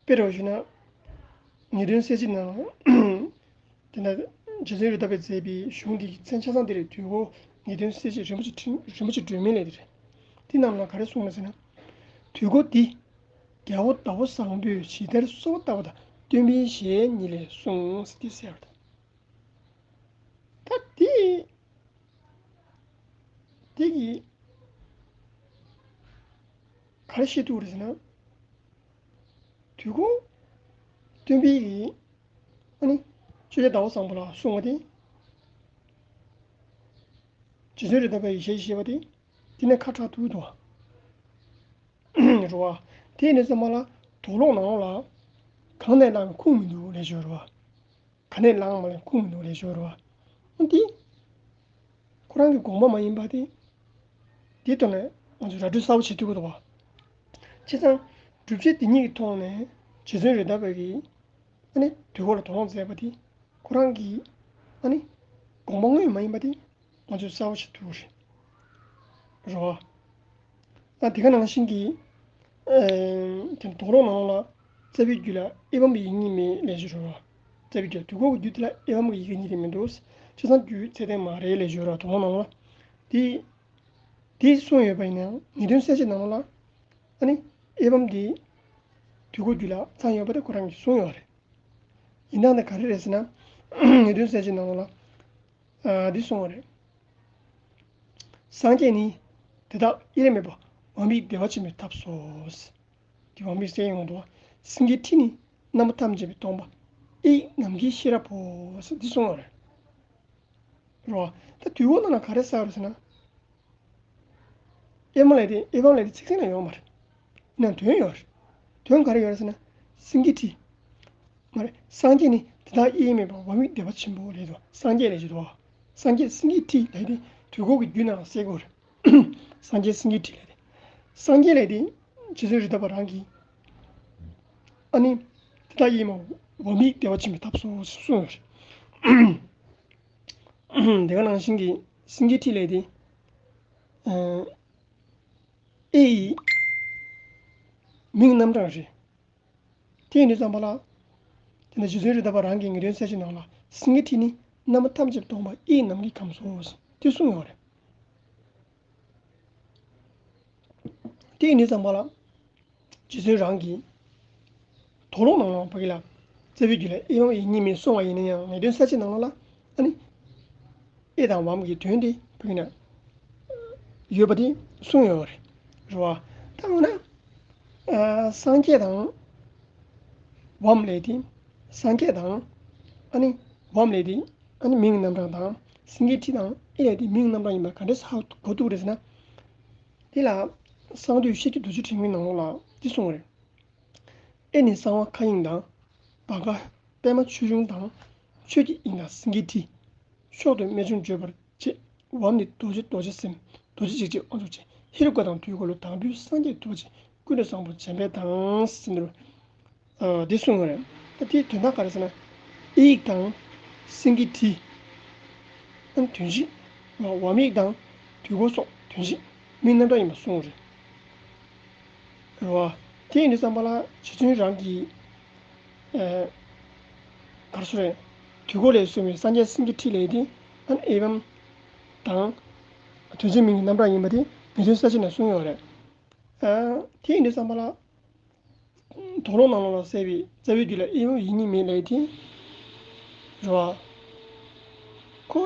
དཔེ་རུ་ཞུས་ན། ངེས་དོན་གསལ་བྱེད་ནང་། དེ་ན་རྗེ་བཙུན་རེད་འདབ་པས་མཛད་པའི་གཞུང་འདིའི་མཚན་ཆ་ཚང་དེ་རེད། དུས་འཁོར་ངེས་དོན་གསལ་བྱེད་རིན་པོ་ཆེ་ཕྲེང་རིན་པོ་ཆེ་སྒྲོན་མེ་ལས་དེ་རེད། དེ་རྣམས་ལ་ག་རེ་གསུངས་ལ་ཟེར་ན། དུས་འཁོར་འདི། རྒྱལ་པོ་ཟླ་བ་བཟང་པོས་ཇི་ལྟར་གསོལ་བ་བཏབ་པ་དང་སྟོན་པའི་ཞལ་ཉིད་ལས་གསུངས་ཟེར་ཏེ་གསལ་བ་དང་། ད་དེ། དེ་གིས་ག་རེ་ཤེས་ཐུབ་རེད་ཟེར་ན། དུས་འཁོར་སྟོན་པའི་གིས་ཨ་ནི་ཆོས་རྒྱལ་ཟླ་བ་བཟང་པོ་ལ་གསུངས་པ་དེ། རྗེ་བཙུན་རེད་འདབ་པའི་ཞལ་ཞེས་པ་དེ་དེ་ནས་ཁ་གྲག་ཐུབ་འདུག་རེད་བ། དེ་ནས་ཙམ་པ་ལ་དོགས་སློང་ནང་ལ་གང་ནས་བླངས་ཁུངས་མི་འདུག་ལས་ཞོར་བ། ག་ནས་བླངས་མ་བླངས་ཁུངས་མི་འདུག་ལས་ཞོར་བ། འོ་འདི། ཁོ་རང་གི་དགོངས་པ་མ་ཡིན་པ་དེ། དེ་ཐོག་ནས་ང་ཚོས་ར་སྤྲོད་གསར་པ་བྱེད་ཐུབ་ཀྱི་འདུག་བ། བྱས་ཙང་། སྒྲུབ་བྱེད་དེ་ཉིད་ཀྱི་ཐོག་ནས་རྗེ་བཙུན་རེད་འདབ་པའི་གིས་ཨ་ནི་དུས་འཁོར་ལ་དོགས་སློང་མཛད་པ་དེ་ཁོ་རང་གིས་ཨ་ནི་དགོངས་པ་དངོས་མ་ཡིན་པ་དེ་ང་ཚོས་གསལ་པོ་ཞིག་ཐུག་རེད། རེད་བ། ད་དེ་ག་ནང་བཞིན་གྱི་ཨེ་དེ་དོགས་སློང་ནང་ལ་རྩ་བའི་རྒྱུད་ལ་ཨེ་བམ་གྱི་ཡིག་རྙིང་མེད་ལས་ཞོར་རེད་བ། རྩ་བའི་རྒྱུད་དུས་འཁོར་གྱི་རྒྱུད་དེ་ལ་ཨེ་བམ་གྱི་ཡིག་རྙིང་དེ་མི་འདུག་བྱས་ཙང་རྒྱུད་ཚད་ལྡན་མ་རེད་ལས་ཞོར་རེད་བ། དོགས་སློང་ནང་ལ་དེ། དེ་གསུངས་ཡོད་པ་ཡིན་ན་ཡང་ངེས་དོན་གསལ་བྱེད་ནང་ལ། ཨ་ནི་ཨེ་བམ་དེ་དུས་འཁོར་རྒྱུད་ལ་ཚང་ཡོད་པ་དེ་ཁོ་རང་གིས་གསུངས་ཡོད་རེད། ཡིན་ནའང་དེ་ག་རེ་རེད་ཟེར་ན། ངེས་དོན་གསལ་བྱེད་ནང་ལ་ཨ་འདི་གསུངས་པ་རེད། སངས་རྒྱས་ནི་དེ་དག་དབྱེར་མེད་པ་དབང་པོའི་བདེ་བ་ཆེན་པོའི་ཐབས་སོ། དེ་དབང་པོའི་སའི་ཡོང་དུ་སེང་གེའི་ཁྲི་ནི་རྣམ་པ་ཐམས་ཅད་པའི་སྟོང་པ་ཨེ་ཡིག་ནམ་མཁའི་ཤེས་རབ་བོ། འདི་གསུངས་པ་རེད། རོ། ད་དུས་འཁོར་ནང་ལ་ག་རེ་གསལ་རེད་ཟེར་ན། ཨེ་མ་ལས་དེ་ཨེ་བམ་ལས་དེ་ཚིག་ཟིན་ལ་ཡོད་མ་རེད། ཡིན་ནའང་དོན་ཡོད་རེད། དོན་ག་རེ་ཡོད་རེད་ཟེར་ན། སེང་གེའི་ཁྲི། མ་རེད། སངས་རྒྱས་ནི་དེ་དག་དབྱེར་མེད་པ་དབང་པོའི་བདེ་བ་ཆེན་པོ་རེད་དོ། སངས་རྒྱས་ལས་བྱེད་དོ། སངས་རྒྱས་སེང་གེའི་ཁྲི་ལས་དེ་དུས་འཁོར་གྱི་རྒྱུད་ནང་གསལ་གོ་རེད། སངས་རྒྱས་སེང་གེའི་ཁྲི་ལས་དེ། སངས་རྒྱས་ལས་དེ་རྗེ་བཙུན་རེད་འདབ་པ་རང་གིས་ཨ་ནི་དེ་དག་དབྱེར་མེད་པ་དབང་པོའི་བདེ་བ་ཆེན་པོའི་ཐབས་སུ་གསུངས་ཡོད་རེད། དེ་ག་ནང་བཞིན་གྱི་སེང་གེའི་ཁྲི་ལས་དེ། ཨ། ཨེ་ཡི་མིང་རྣམ་གྲངས་རེད། དེ་ཡིན་དུས་ཙམ་པ་ལ། དེ་ནས་རྗེ་བཙུན་རེད་འདབ་པ་རང་གི་ངེས་དོན་གསལ་བྱེད་ནང་ལ་སེང་གེའི་ཁྲི་ནི་རྣམ་པ་ཐམས་ཅད་སྟོང་པ་ཨེ་ཡི་ནམ་མཁའི་ཁམས་སོ། དེ་གསུངས་ཡོད་རེད། དེ་ཡིན་དུས་ཙམ་པ་ལ། རྗེ་བཙུན་རང་གིས་དོགས་སློང་ནང་ལ་ཕ་གི་ལ། རྩ་བའི་རྒྱུད་ལ་ཨེ་བམ་ཡིག་རྙིང་མེད་གསུངས་པ་ཡིན་ན་ཡང་ངེས་དོན་གསལ་བྱེད་ནང་ལ་ཨ་ནི། ཨེ་དང་བམ་གྱི་དོན་དེ་ཕ་གི་ན་ཡོད་པ་དེ་གསུངས་ཡོད་རེད། རེད་བ། ད་འོ་ན། ཨ། སངས་རྒྱས་དང་། བམ་ལས་དེ། སངས་རྒྱས་དང་། ཨ་ནི། བམ་ལས་དེ། ཨ་ནི་མིང་རྣམ་གྲངས་དང་། སེང་གེའི་ཁྲི་དང་ཨེ་ལས་དེ་མིང་རྣམ་གྲངས་ཡིན་པ་ག་འདྲས་ཧ་གོ་ཐུབ་རེད་ཟེར་ན། དེ་ལ། གསང་འདུས་ཤེར་ཕྱིན་རྡོ་རྗེ་ཕྲེང་བའི་ནང་ལོགས་ལ་འདི་གསུངས་པ་རེད། ཨེ་ནི་གསང་བ་མཁའ་དབྱིངས་དང་། བ་ག་པདྨ་ཆོས་འབྱུང་དང་། ཆོས་ཀྱི་དབྱིངས་དང་སེང་གེའི་ཁྲི། མཆོག་ཏུ་རྨད་བྱུང་བརྗོད་པར་བྱེད། འོག་མིན་རྡོ་རྗེ་རྡོ་རྗེ་སེམས། རྡོ་རྗེ་འཇིགས་བྱེད་དབང་ཕྱུག་རྗེ། ཧེ་རུ་ཀ་དང་དུས་འཁོར་ལོ། དམ་པའི་སངས་རྒྱས་རྡོ་རྗེ། ཀུན་ཏུ་བཟང་པོ་འཇམ་དཔལ་དང་། ཟེར་འདུག་ཨ། འདི་གསུངས་པ་རེད། ད་དེའི་དོན་དག་ག་རེ་ཟེར་ན། ཨེ་ཡིག་དང་། སེང་གེའི་ཁྲི། ཨ་ནི་དོན་བཞི། འོག་མིན་ཡིག་དང་། དུས་འཁོར་སོགས་དོན་བཞི། མིང་རྣམ་གྲངས་ཡིན་པ་གསུངས་པ་རེད། རེད་བ། དེ་ཡིན་དུས་ཙམ་པ་ལ་རྗེ་བཙུན་རང་གིས། ཨ། ག་རེ་ཟེར་རེད། དུས་འཁོར་ལས་གསུངས་པའི་སངས་རྒྱས་སེང་གེའི་ཁྲི་ལས་དེ། ཨ་ནི་ཨེ་བམ་དང་། དོན་བྱེད་མིང་གི་རྣམ་གྲངས་ཡིན་པ་དེ་ངེས་དོན་གསལ་བྱེད་ནང་གསུངས་ཡོད་རེད། ཨ། དེ་ཡིན་དུས་ཙམ་པ་ལ། དོགས་སློང་ནང་ལོགས་ལ་གསལ་བའི་རྩ་བའི་རྒྱུད་ལ་ཨེ་བམ་ཡིན་གཉིས་མེད་ལབ་དེ། རེད་བ། ཁོ།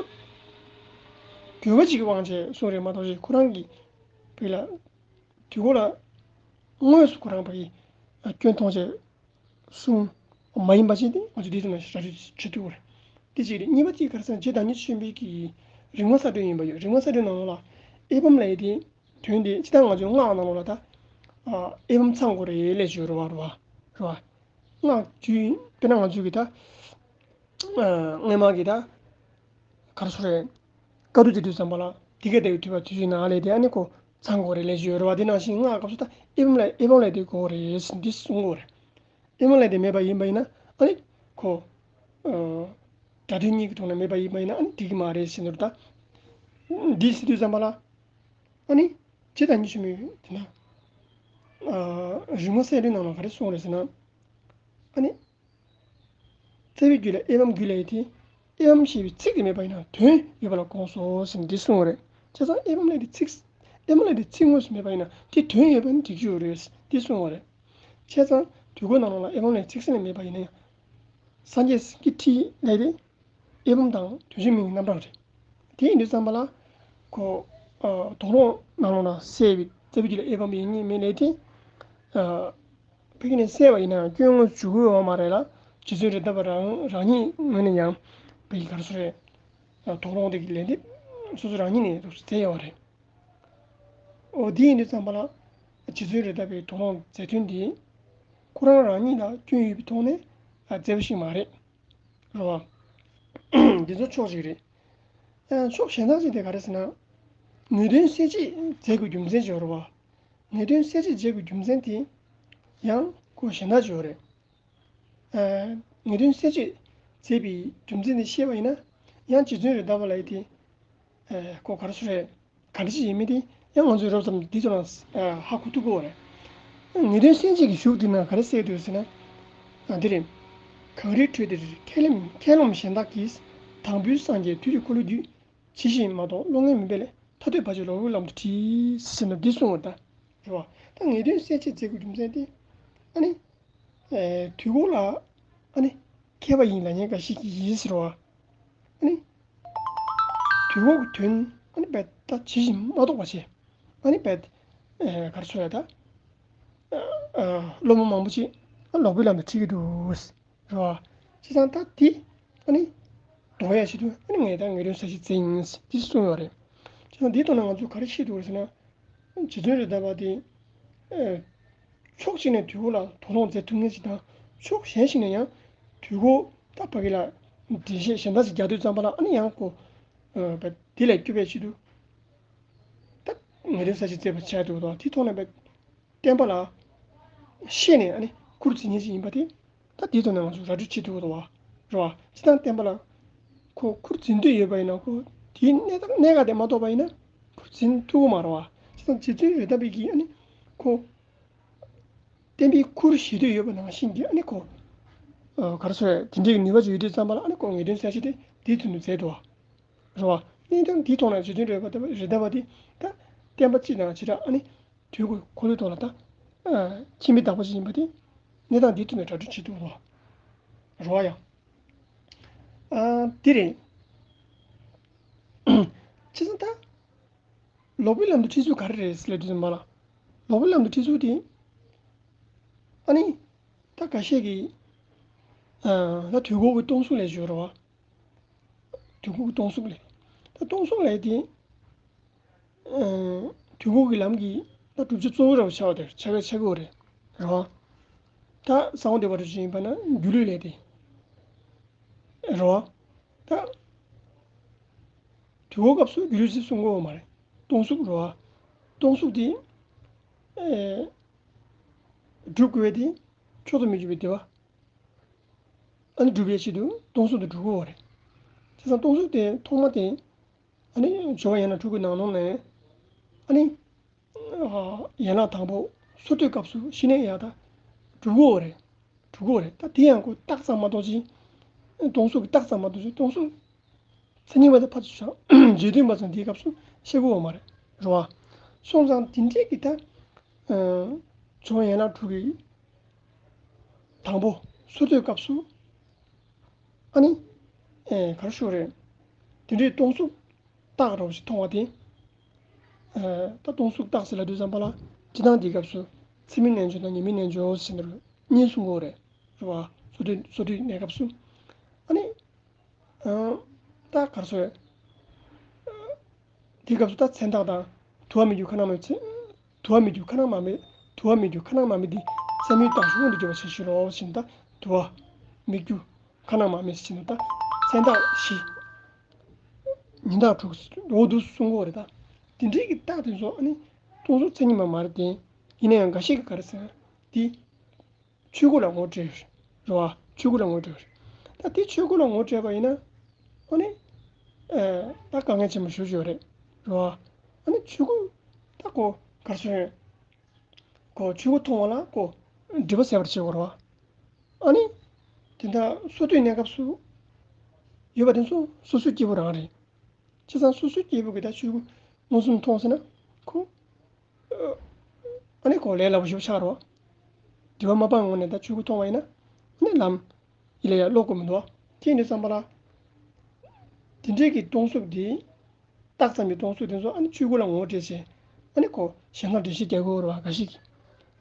དགོས་པ་གཅིག་གི་དབང་བྱས་གསུངས་རེད་མ་གཏོགས་ཁོ་རང་གིས། བོད་ལ། དུས་འཁོར་ལ། དངོས་སུ་ཁོ་རང་བོད་ཀྱི། སྐྱོན་མཐོང་བྱས། གསུངས། མ་ཡིན་པ་ཞིག་དེ་ང་ཚོ་འདི་ཚོ་ནང་བཞིན་ར་སྤྲོད་བྱེད་ཐུབ་ཀྱི་རེད། དེ་གཅིག་རེད། གཉིས་པ་དེ་ག་རེ་ཟེར་ན་རྗེ་བདག་ཉིད་ཆོས་འཕེལ་གྱི་རིག་མ་གསལ་སྒྲོན་ཡིན་པ་ཡོད། རིག་མ་གསལ་སྒྲོན་ནང་ལ་ཨེ་བམ་ལབ་དེ་དོན་དེ་སྤྱིར་བཏང་ང་ཚོའི་སྔགས་ནང་ལོགས་ལ་ད་ཨེ་བམ་ཚང་དགོས་རེད་ལབ་ཞུ་རེད་བ། རེད་བ། རེད་བ། སྔགས་རྒྱུད་དཔེར་ན་ང་ཚོའི་གི་ད་སྔས་མ་གི་ད་ག་རེ་ཟེར་རེད། བཀའ་བསྡུ་བྱེད་དུས་ཙམ་པ་ལ་དེ་ག་དེ་གི་དུས་པ་དུས་ཚོད་ནང་ལས་དེ་ཨ་ནི་ཁོ་ཚང་དགོས་རེད་ལབ་ཞུ་རེད་བ། དེ་ནང་བཞིན་སྔགས་སྐབས་སུ་ད་ཨེ་བམ་ལ་ཨེ་བམ་ལ་དེ་དགོས་རེད་འདི་གསུང་དགོས་རེད། ཨེ་མ་ལས་དེ་མེད་པ་ཡིན་པ་ཡིན་ན་ཨ་ནི་ཁོ། ཨ། སྒྲ་དོན་གཉིས་ཀྱི་ཐོག་ནས་མེད་པ་ཡིན་པ་ཡིན་ན་ཨ་ནི་འགྲིག་གི་མ་རེད་ཟེར་འདུག་ད། འདི་ཟེར་དུས་ཙམ་པ་ལ། ཨ་ནི། ཇི་ལྟར་ཉིད་ཞུ་མི་དེ་ན། ཨ། རིག་མ་གསལ་སྒྲོན་ནང་ལ་ག་རེ་གསུངས་རེད་ཟེར་ན། ཨ་ནི། རྩ་བའི་རྒྱུད་ལ་ཨེ་བམ་རྒྱུད་ལ་ཡོད་དེ། ཨེ་བམ་ཞེས་པའི་ཚིག་དེ་མེད་པ་ཡིན་ན་དོན་ཡོད་པ་ལ་དགོངས་སོ་ཟེར་འདི་གསུངས་པ་རེད། བྱས་ཙང་ཨེ་བམ་ལས་དེ་ཚིག་ཨེ་མ་ལས་དེ་ཚིག་དངོས་སུ་མེད་པ་ཡིན་ན་དེ་དོན་ཡོད་པ་ནི་འགྲིག་རྒྱུ་རེད་འདི་གསུངས་པ་རེད། བྱས་ཙང་དུས་འཁོར་ནང་ལོགས་ལ་ཨེ་བམ་ལས་ཚིག་ཟིན་ལས་མེད་པ་ཡིན་ན་ཡང་། སངས་རྒྱས་སེང་གེའི་ཁྲི་ལས་དེ་ཨེ་བམ་དང་དོན་བྱེད་མིང་གི་རྣམ་གྲངས་རེད། དེ་ཡིན་དུས་ཙམ་པ་ལ་ཁོ། ཨ། དོགས་སློང་ནང་ལོགས་ལ་གསལ་བའི་རྩ་བའི་རྒྱུད་ལ་ཨེ་བམ་ཡིན་གཉིས་མེད་ལས་དེ། ཨ། ཕ་གི་ནས་གསལ་བ་ཡིན་ན་ཡང་སྐྱོན་དངོས་སུ་འཇུག་གི་ཡོད་མ་རེད་ལ། རྗེ་བཙུན་རེད་མདའ་བ་རང་རང་ཉིད་ངོས་ནས་ཡང་ཕ་གི་ག་རེ་ཟེར་རེད། དོགས་སློང་དེ་གི་ལན་དེ་སོ་སོ་རང་ཉིད་ནས་འདུག་སེ་མཛད་ཡོད་པ་རེད། འོ་དེ་ཡིན་དུས་ཙམ་པ་ལ་རྗེ་བཙུན་རེད་མདའ་བའི་དོགས་སློང་མཛད་དོན་དེ་ཁོ་རང་རང་ཉིད་ལ་སྐྱོན་ཡོད་པའི་ཐོག་ནས་མཛད་པ་ཞིག་མ་རེད། རེད་བ། འདི་ཚོ་ཕྱོགས་གཅིག་རེད། ཨ། ཕྱོགས་གཞན་དག་ཅིག་དེ་ག་རེ་ཟེར་ན། ངེས་དོན་གསལ་བྱེད་མཛད་དགོས་རྒྱུ་མཚན་ཅིག་ཡོད་རེད་བ། ངེས་དོན་གསལ་བྱེད་མཛད་དགོས་རྒྱུ་མཚན་དེ་ཡང་ཁོ་གཞན་དག་ཅིག་ཡོད་རེད། ཨ། ངེས་དོན་གསལ་བྱེད་མཛད་པའི་རྒྱུ་མཚན་དེ་བཤད་པ་ཡིན་ན། ཡང་རྗེ་བཙུན་རེད་མདའ་བ་ལབ་ཡས་དེ། ཨ། ཁོ་ག་རེ་ཟེར་རེད། ག་འདྲ་ཞིག་ཡིན་མིན་དེ་ཡང་ང་ཚོས་རོབ་ཙམ་འདི་ཚོ་ལ་ཧ་གོ་ཐུབ་ཀྱི་ཡོད་རེད། ངེས་དོན་གསལ་བྱེད་ཀྱི་གཞུག་དེ་ན་ག་རེ་གསལ་འདུག་ཟེར་ན། ཨ། འདི་རེད། གངས་རིའི་ཁྲོད་འདིར་མཁས་མཁས་རློམ་གཞན་དག་གིས། དང་པོའི་སངས་རྒྱས་དུས་ཀྱི་འཁོར་ལོ་བརྒྱུད། ཇི་བཞིན་མ་རྟོགས་བློ་ངན་མུན་པས་ལས། ཐ་དད་བར་ཆད་ལོག་པའི་ལམ་དུ་ཁྲིད། ཟེར་ན་འདི་གསུངས་པ་ད། རེད་བ། ད་ངེས་དོན་གསལ་བྱེད་མཛད་དགོས་རྒྱུ་མཚན་དེ། ཨ་ནི། ཨེ། དུས་འཁོར་ལ། ཨ་ནི། མཁས་པ་ཡིན་ལབ་མཁན་འགའ་ཞིག་གིས་ཡིན་ཟེར་བ། ཨ་ནི། དུས་འཁོར་གྱི་དོན་ཨ་ནི་རྦད་ད་ཇི་བཞིན་མ་རྟོགས་པ་བྱས། ཨ་ནི་རྦད། ཨེ། ག་རེ་ཟེར་ཡ་ད། ཨ། སློབ་མ་མང་པོ་ཅིག་ཨ་ལོག་པའི་ལམ་དུ་ཁྲིད་ཀྱི་འདུག་རེད་བ། བྱས་ཙང་ད་འདི་ཨ་ནི་ལྡོག་ཡ་ཆེད་དུ་ཨ་ནི་ངས་ད་ངེས་དོན་གསལ་བྱེད་མཛད་ཡིན་འདི་གསུངས་ཡོད་རེད། བྱས་ཙང་འདིའི་ཐོག་ནས་ང་ཚོས་ག་རེ་ཤེས་ཐུབ་རེད་ཟེར་ན། རྗེ་བཙུན་རེད་མདའ་བ་དེ། ཨེ། ཕྱོགས་གཅིག་ནས་དུས་འཁོར་ལ་དོགས་སློང་མཛད་ཐུབ་མཁན་ཞིག་དང་ཕྱོགས་གཞན་ཞིག་ནས་ཡང་དུས་འཁོར་ད་ཕ་གི་ལ་འགྲེལ་བཤད་གཞན་དག་ཅིག་རྒྱག་དུས་ཙམ་པ་ལ་ཨ་ནི་ཡང་ཁོ། ཨ། དེ་ལས་སྐྱོབ་པའི་ཆེད་དུ། ད་ངེས་དོན་གསལ་བྱེད་མཛད་པ་བྱས་འདུག་དང་དེ་ཐོག་ནས་བསྟན་པ་ལ་ཤེས་ནས་ཨ་ནི་ཁུར་འཛིན་མཁན་ཞིག་ཡིན་པ་དེ། ད་དེའི་ཐོག་ནས་ང་ཚོས་ར་སྤྲོད་བྱེད་ཐུབ་ཀྱི་འདུག་བ། རེད་བ། སྤྱིར་བཏང་བསྟན་པ་ལ་ཁོ་ཁུར་འཛིན་འདོད་ཡོད་པ་ཡིན་ན་ཁོ་དེའི་གནད་གནད་འགག་དེ་མ་རྟོགས་པ་ཡིན་ན་ཁུར་འཛིན་ཐུབ་ཀྱི་མ་རེད་བ། སྤྱིར་བཏང་རྗེ་བཙུན་རེད་མདའ་བ་གིས་ཨ་ནི་ཁོ་བསྟན་པའི་ཁུར་བཞེས་འདོད་ཡོད་པ་ནང་བཞིན་གྱི་ཨ་ནི་ཁོ། ཨ། ག་རེ་ཟེར་དེ་འདྲའི་ནུས་པ་ཅིག་ཡོད་དུས་ཙམ་པ་ལ་ཨ་ནི་ཁོ་ངེས་དོན་གསལ་བྱེད་དེ་དེའི་དོན་དུ་མཛད་འདུག་བ། རེད་བ། གནས་སྟངས་འདིའི་ཐོག་ནས་རྗེ་བཙུན་རེད་མདའ་བ་དེ་ད་བསྟན་པ་སྤྱི་དང་བྱེ་བྲག་ཨ་ནི་དུས་འཁོར་འཁོར་ལོའི་ཐོག་ལ་ད་ཨ་ཁྱིམ་པའི་བདག་པོ་ཞིག་ཡིན་པ་དེ་གནས་སྟངས་འདིའི་ཐོག་ནས་ར་སྤྲོད་བྱེད་ཐུབ་རེད་བ། རེད་བ་ཡ། ཨ། འདི་རེད། བྱས་ཙང་ད་ལོག་པའི་ལམ་དུ་ཁྲིད་ཚུལ་ག་རེ་རེད་ཟེར་ལབ་དུས་ཙམ་པ་ལ། ལོག་པའི་ལམ་དུ་ཁྲིད་ཚུལ་དེ། ཨ་ནི། ད་འགའ་ཤས་ཀྱིས། ཨ། ད་དུས་འཁོར་གྱི་སྟོང་གཟུགས་ལབ་ཡས་ཡོད་རེད་བ། དུས་འཁོར་གྱི་སྟོང་གཟུགས་ལབ། ད་སྟོང་གཟུགས་ལབ་ཡས་དེ། ཨ། དུས་འཁོར་གྱི་ལམ་གྱི་ད་བསྒྲུབ་བྱ་གཙོ་བོ་འདྲ་བོ་ཆགས་པ་དེ་ཆགས་ཀྱི་ཆགས་ཀྱི་ཡོད་རེད། རེད་བ། ད་གསང་བ་འདུས་པ་འདྲ་ཞིག་ཡིན་པ་ན་སྒྱུ་ལུས་ལས་དེ། རེད་བ། ད། དུས་འཁོར་སྐབས་སུ་སྒྱུ་ལུས་ཅེས་གསུང་གི་ཡོད་མ་རེད། སྟོང་གཟུགས་རེད་བ། སྟོང་གཟུགས་དེ། ཨེ། སྒྲུབ་དགོས་པ་དེ། མཆོག་ཏུ་མི་འགྱུར་བའི་བདེ་བ། ཨ་ནི་སྒྲུབ་པའི་ཆེད་དུ་སྟོང་གཟུགས་དེ་སྒྲུབ་དགོས་པ་རེད། བྱས་ཙང་སྟོང་གཟུགས་དེ་ཐོག་མ་དེ། ཨ་ནི་སྦྱོར་བ་ཡན་ལག་དྲུག་གི་ནང་ལོགས་ནས། ཨ་ནི། ཨ། ཡན་ལག་དང་པོ་སོར་སྡུད་སྐབས་སུ་ཤི་ནས་ཡང་ད་སྒྲུབ་དགོས་པ་རེད། སྒྲུབ་དགོས་པ་རེད། ད་དེ་ཡང་ཁོ་རྟགས་ཙམ་མ་གཏོགས་ཅིག་སྟོང་གཟུགས་ཀྱི་རྟགས་ཙམ་མ་གཏོགས་ཅིག་སྟོང་གཟུགས་མཚན་ཉིད་མ་དང་ཕར་ཚུར་བྱ། རྗེས་མཐུན་པ་ཙམ་དེའི་སྐབས་སུ་ཤེས་དགོས་པ་མ་རེད། རེད་བ། སོང་ཙང་དེ་འདྲའི་གི་ད། ཨ། སྦྱོར་བ་ཡན་ལག་དྲུག་གི་དང་པོ་སོར་སྡུད་སྐབས་སུ། ཨ་ནི། ཨེ། ག་རེ་ཞུ་རེད། དེ་འདྲའི་སྟོང་གཟུགས་རྟགས་འདྲ་བོ་ཞིག་མཐོང་བ་དེ། ཨེ། ད་སྟོང་གཟུགས་རྟགས་ཟེར་ལབ་དུས་ཙམ་པ་ལ་སྤྱིར་བཏང་འདིའི་སྐབས་སུ་ཚད་མའི་རྣལ་འབྱོར་དང་ཉེས་དམིགས་རྣལ་འབྱོར་ཟེར་འདྲ་གཉིས་གསུང་གི་ཡོད་རེད། རེད་བ། སོར་སྡུད་སོར་སྡུད་གནས་སྐབས་སུ། ཨ་ནི། ཨ། ད་ག་རེ་ཟེར། དེའི་སྐབས་སུ་ད་མཚན་རྟགས་དང་། དུ་བ་མི་འགྱུར་ཁ་ནང་མ་མེད་ཚེ། དུ་བ་མི་འགྱུར་ཁ་ནང་མ་མེད། དུ་བ་མི་འགྱུར་ཁ་ནང་མ་མེད་དེ་སེམས་ཡུལ་རྟགས་སུ་མངོན་དུ་གྱུར་པ་ཞེས་ཞུ་རོ་ཞེ་ན། ད་དུ་བ་མི་འགྱུར་ཁ་ནང་མ་མེད་ཞེ་ན། ད་མཚན་རྟགས་བཞི། ཉིན་རྟགས་དྲུག་འོ་འདུག་གསུང་གི་ཡོད་རེད། ད་དེ་འདྲའི་གི་རྟགས་དེ་ཚོ་ཨ་ནི་སྟོང་གཟུགས་མཚན་ཉིད་མ་མ་རེད་དེ། ཡིན་ན་ཡང་འགའ་ཞིག་གིས་ག་རེ་ཟེར་དེ། ཆོས་སྐུ་ལ་ངོ་སྤྲད་ཡོད་རེད་བ། ཆོས་སྐུ་ལ་ངོ་སྤྲད་ཡོད་རེད། ད་དེ་ཆོས་སྐུ་ལ་ངོ་སྤྲད་པ་ཡིན་ན། ཨ་ནི། ཨེ། ད་དཀའ་ངལ་ཆེན་པོ་ཞེ་པོ་ཅིག་ཡོད་རེད། རེད་བ། ཨ་ནི་ཆོས་སྐུ་ད་ཁོ་ག་རེ་ཟེར། ཁོ་ཆོས་སྐུ་མཐོང་བ་ལ་ཁོ་སྒྲིབ་པ་སེལ་བར་བྱེད་དགོས་རེད་བ། ཨ་ནི། དེ་འདྲ་སོར་སྡུད་གནས་སྐབས་སུ་ཡོད་པ་དེ་ཚོ་སོ་སོའི་སྐྱེས་བུ་རང་རེད། བྱས་ཙང་སོ་སོའི་སྐྱེས་བུ་གིས་ད་ཆོས་སྐུ་མངོན་སུམ་མཐོང་ཟེར་ན་ཁོ། ཨ་ནི་ཁོ་ལས་སླ་པོ་ཞེ་པོ་ཆགས་རེད་བ། སྒྲིབ་པ་མ་སྤངས་ངང་ནས་ད་ཆོས་སྐུ་མཐོང་བ་ཡིན་ན། ཨ་ནི་ལམ་ཡིད་ལ་ཡང་ཀློག་དགོས་མི་འདུག་བ། དེ་ཡིན་དུས་ཙམ་པ་ལ། དེ་འདྲའི་གི་སྟོང་གཟུགས་དེ། རྟགས་ཙམ་གྱི་སྟོང་གཟུགས་དེ་ཚོ་ཨ་ནི་ཆོས་སྐུ་ལ་ངོ་སྤྲད་བྱས། ཨ་ནི་ཁོ་གཞན་ལ་འགྲེལ་བཤད་རྒྱག་དགོས་རེད་བ། འགའ་ཞིག་གིས།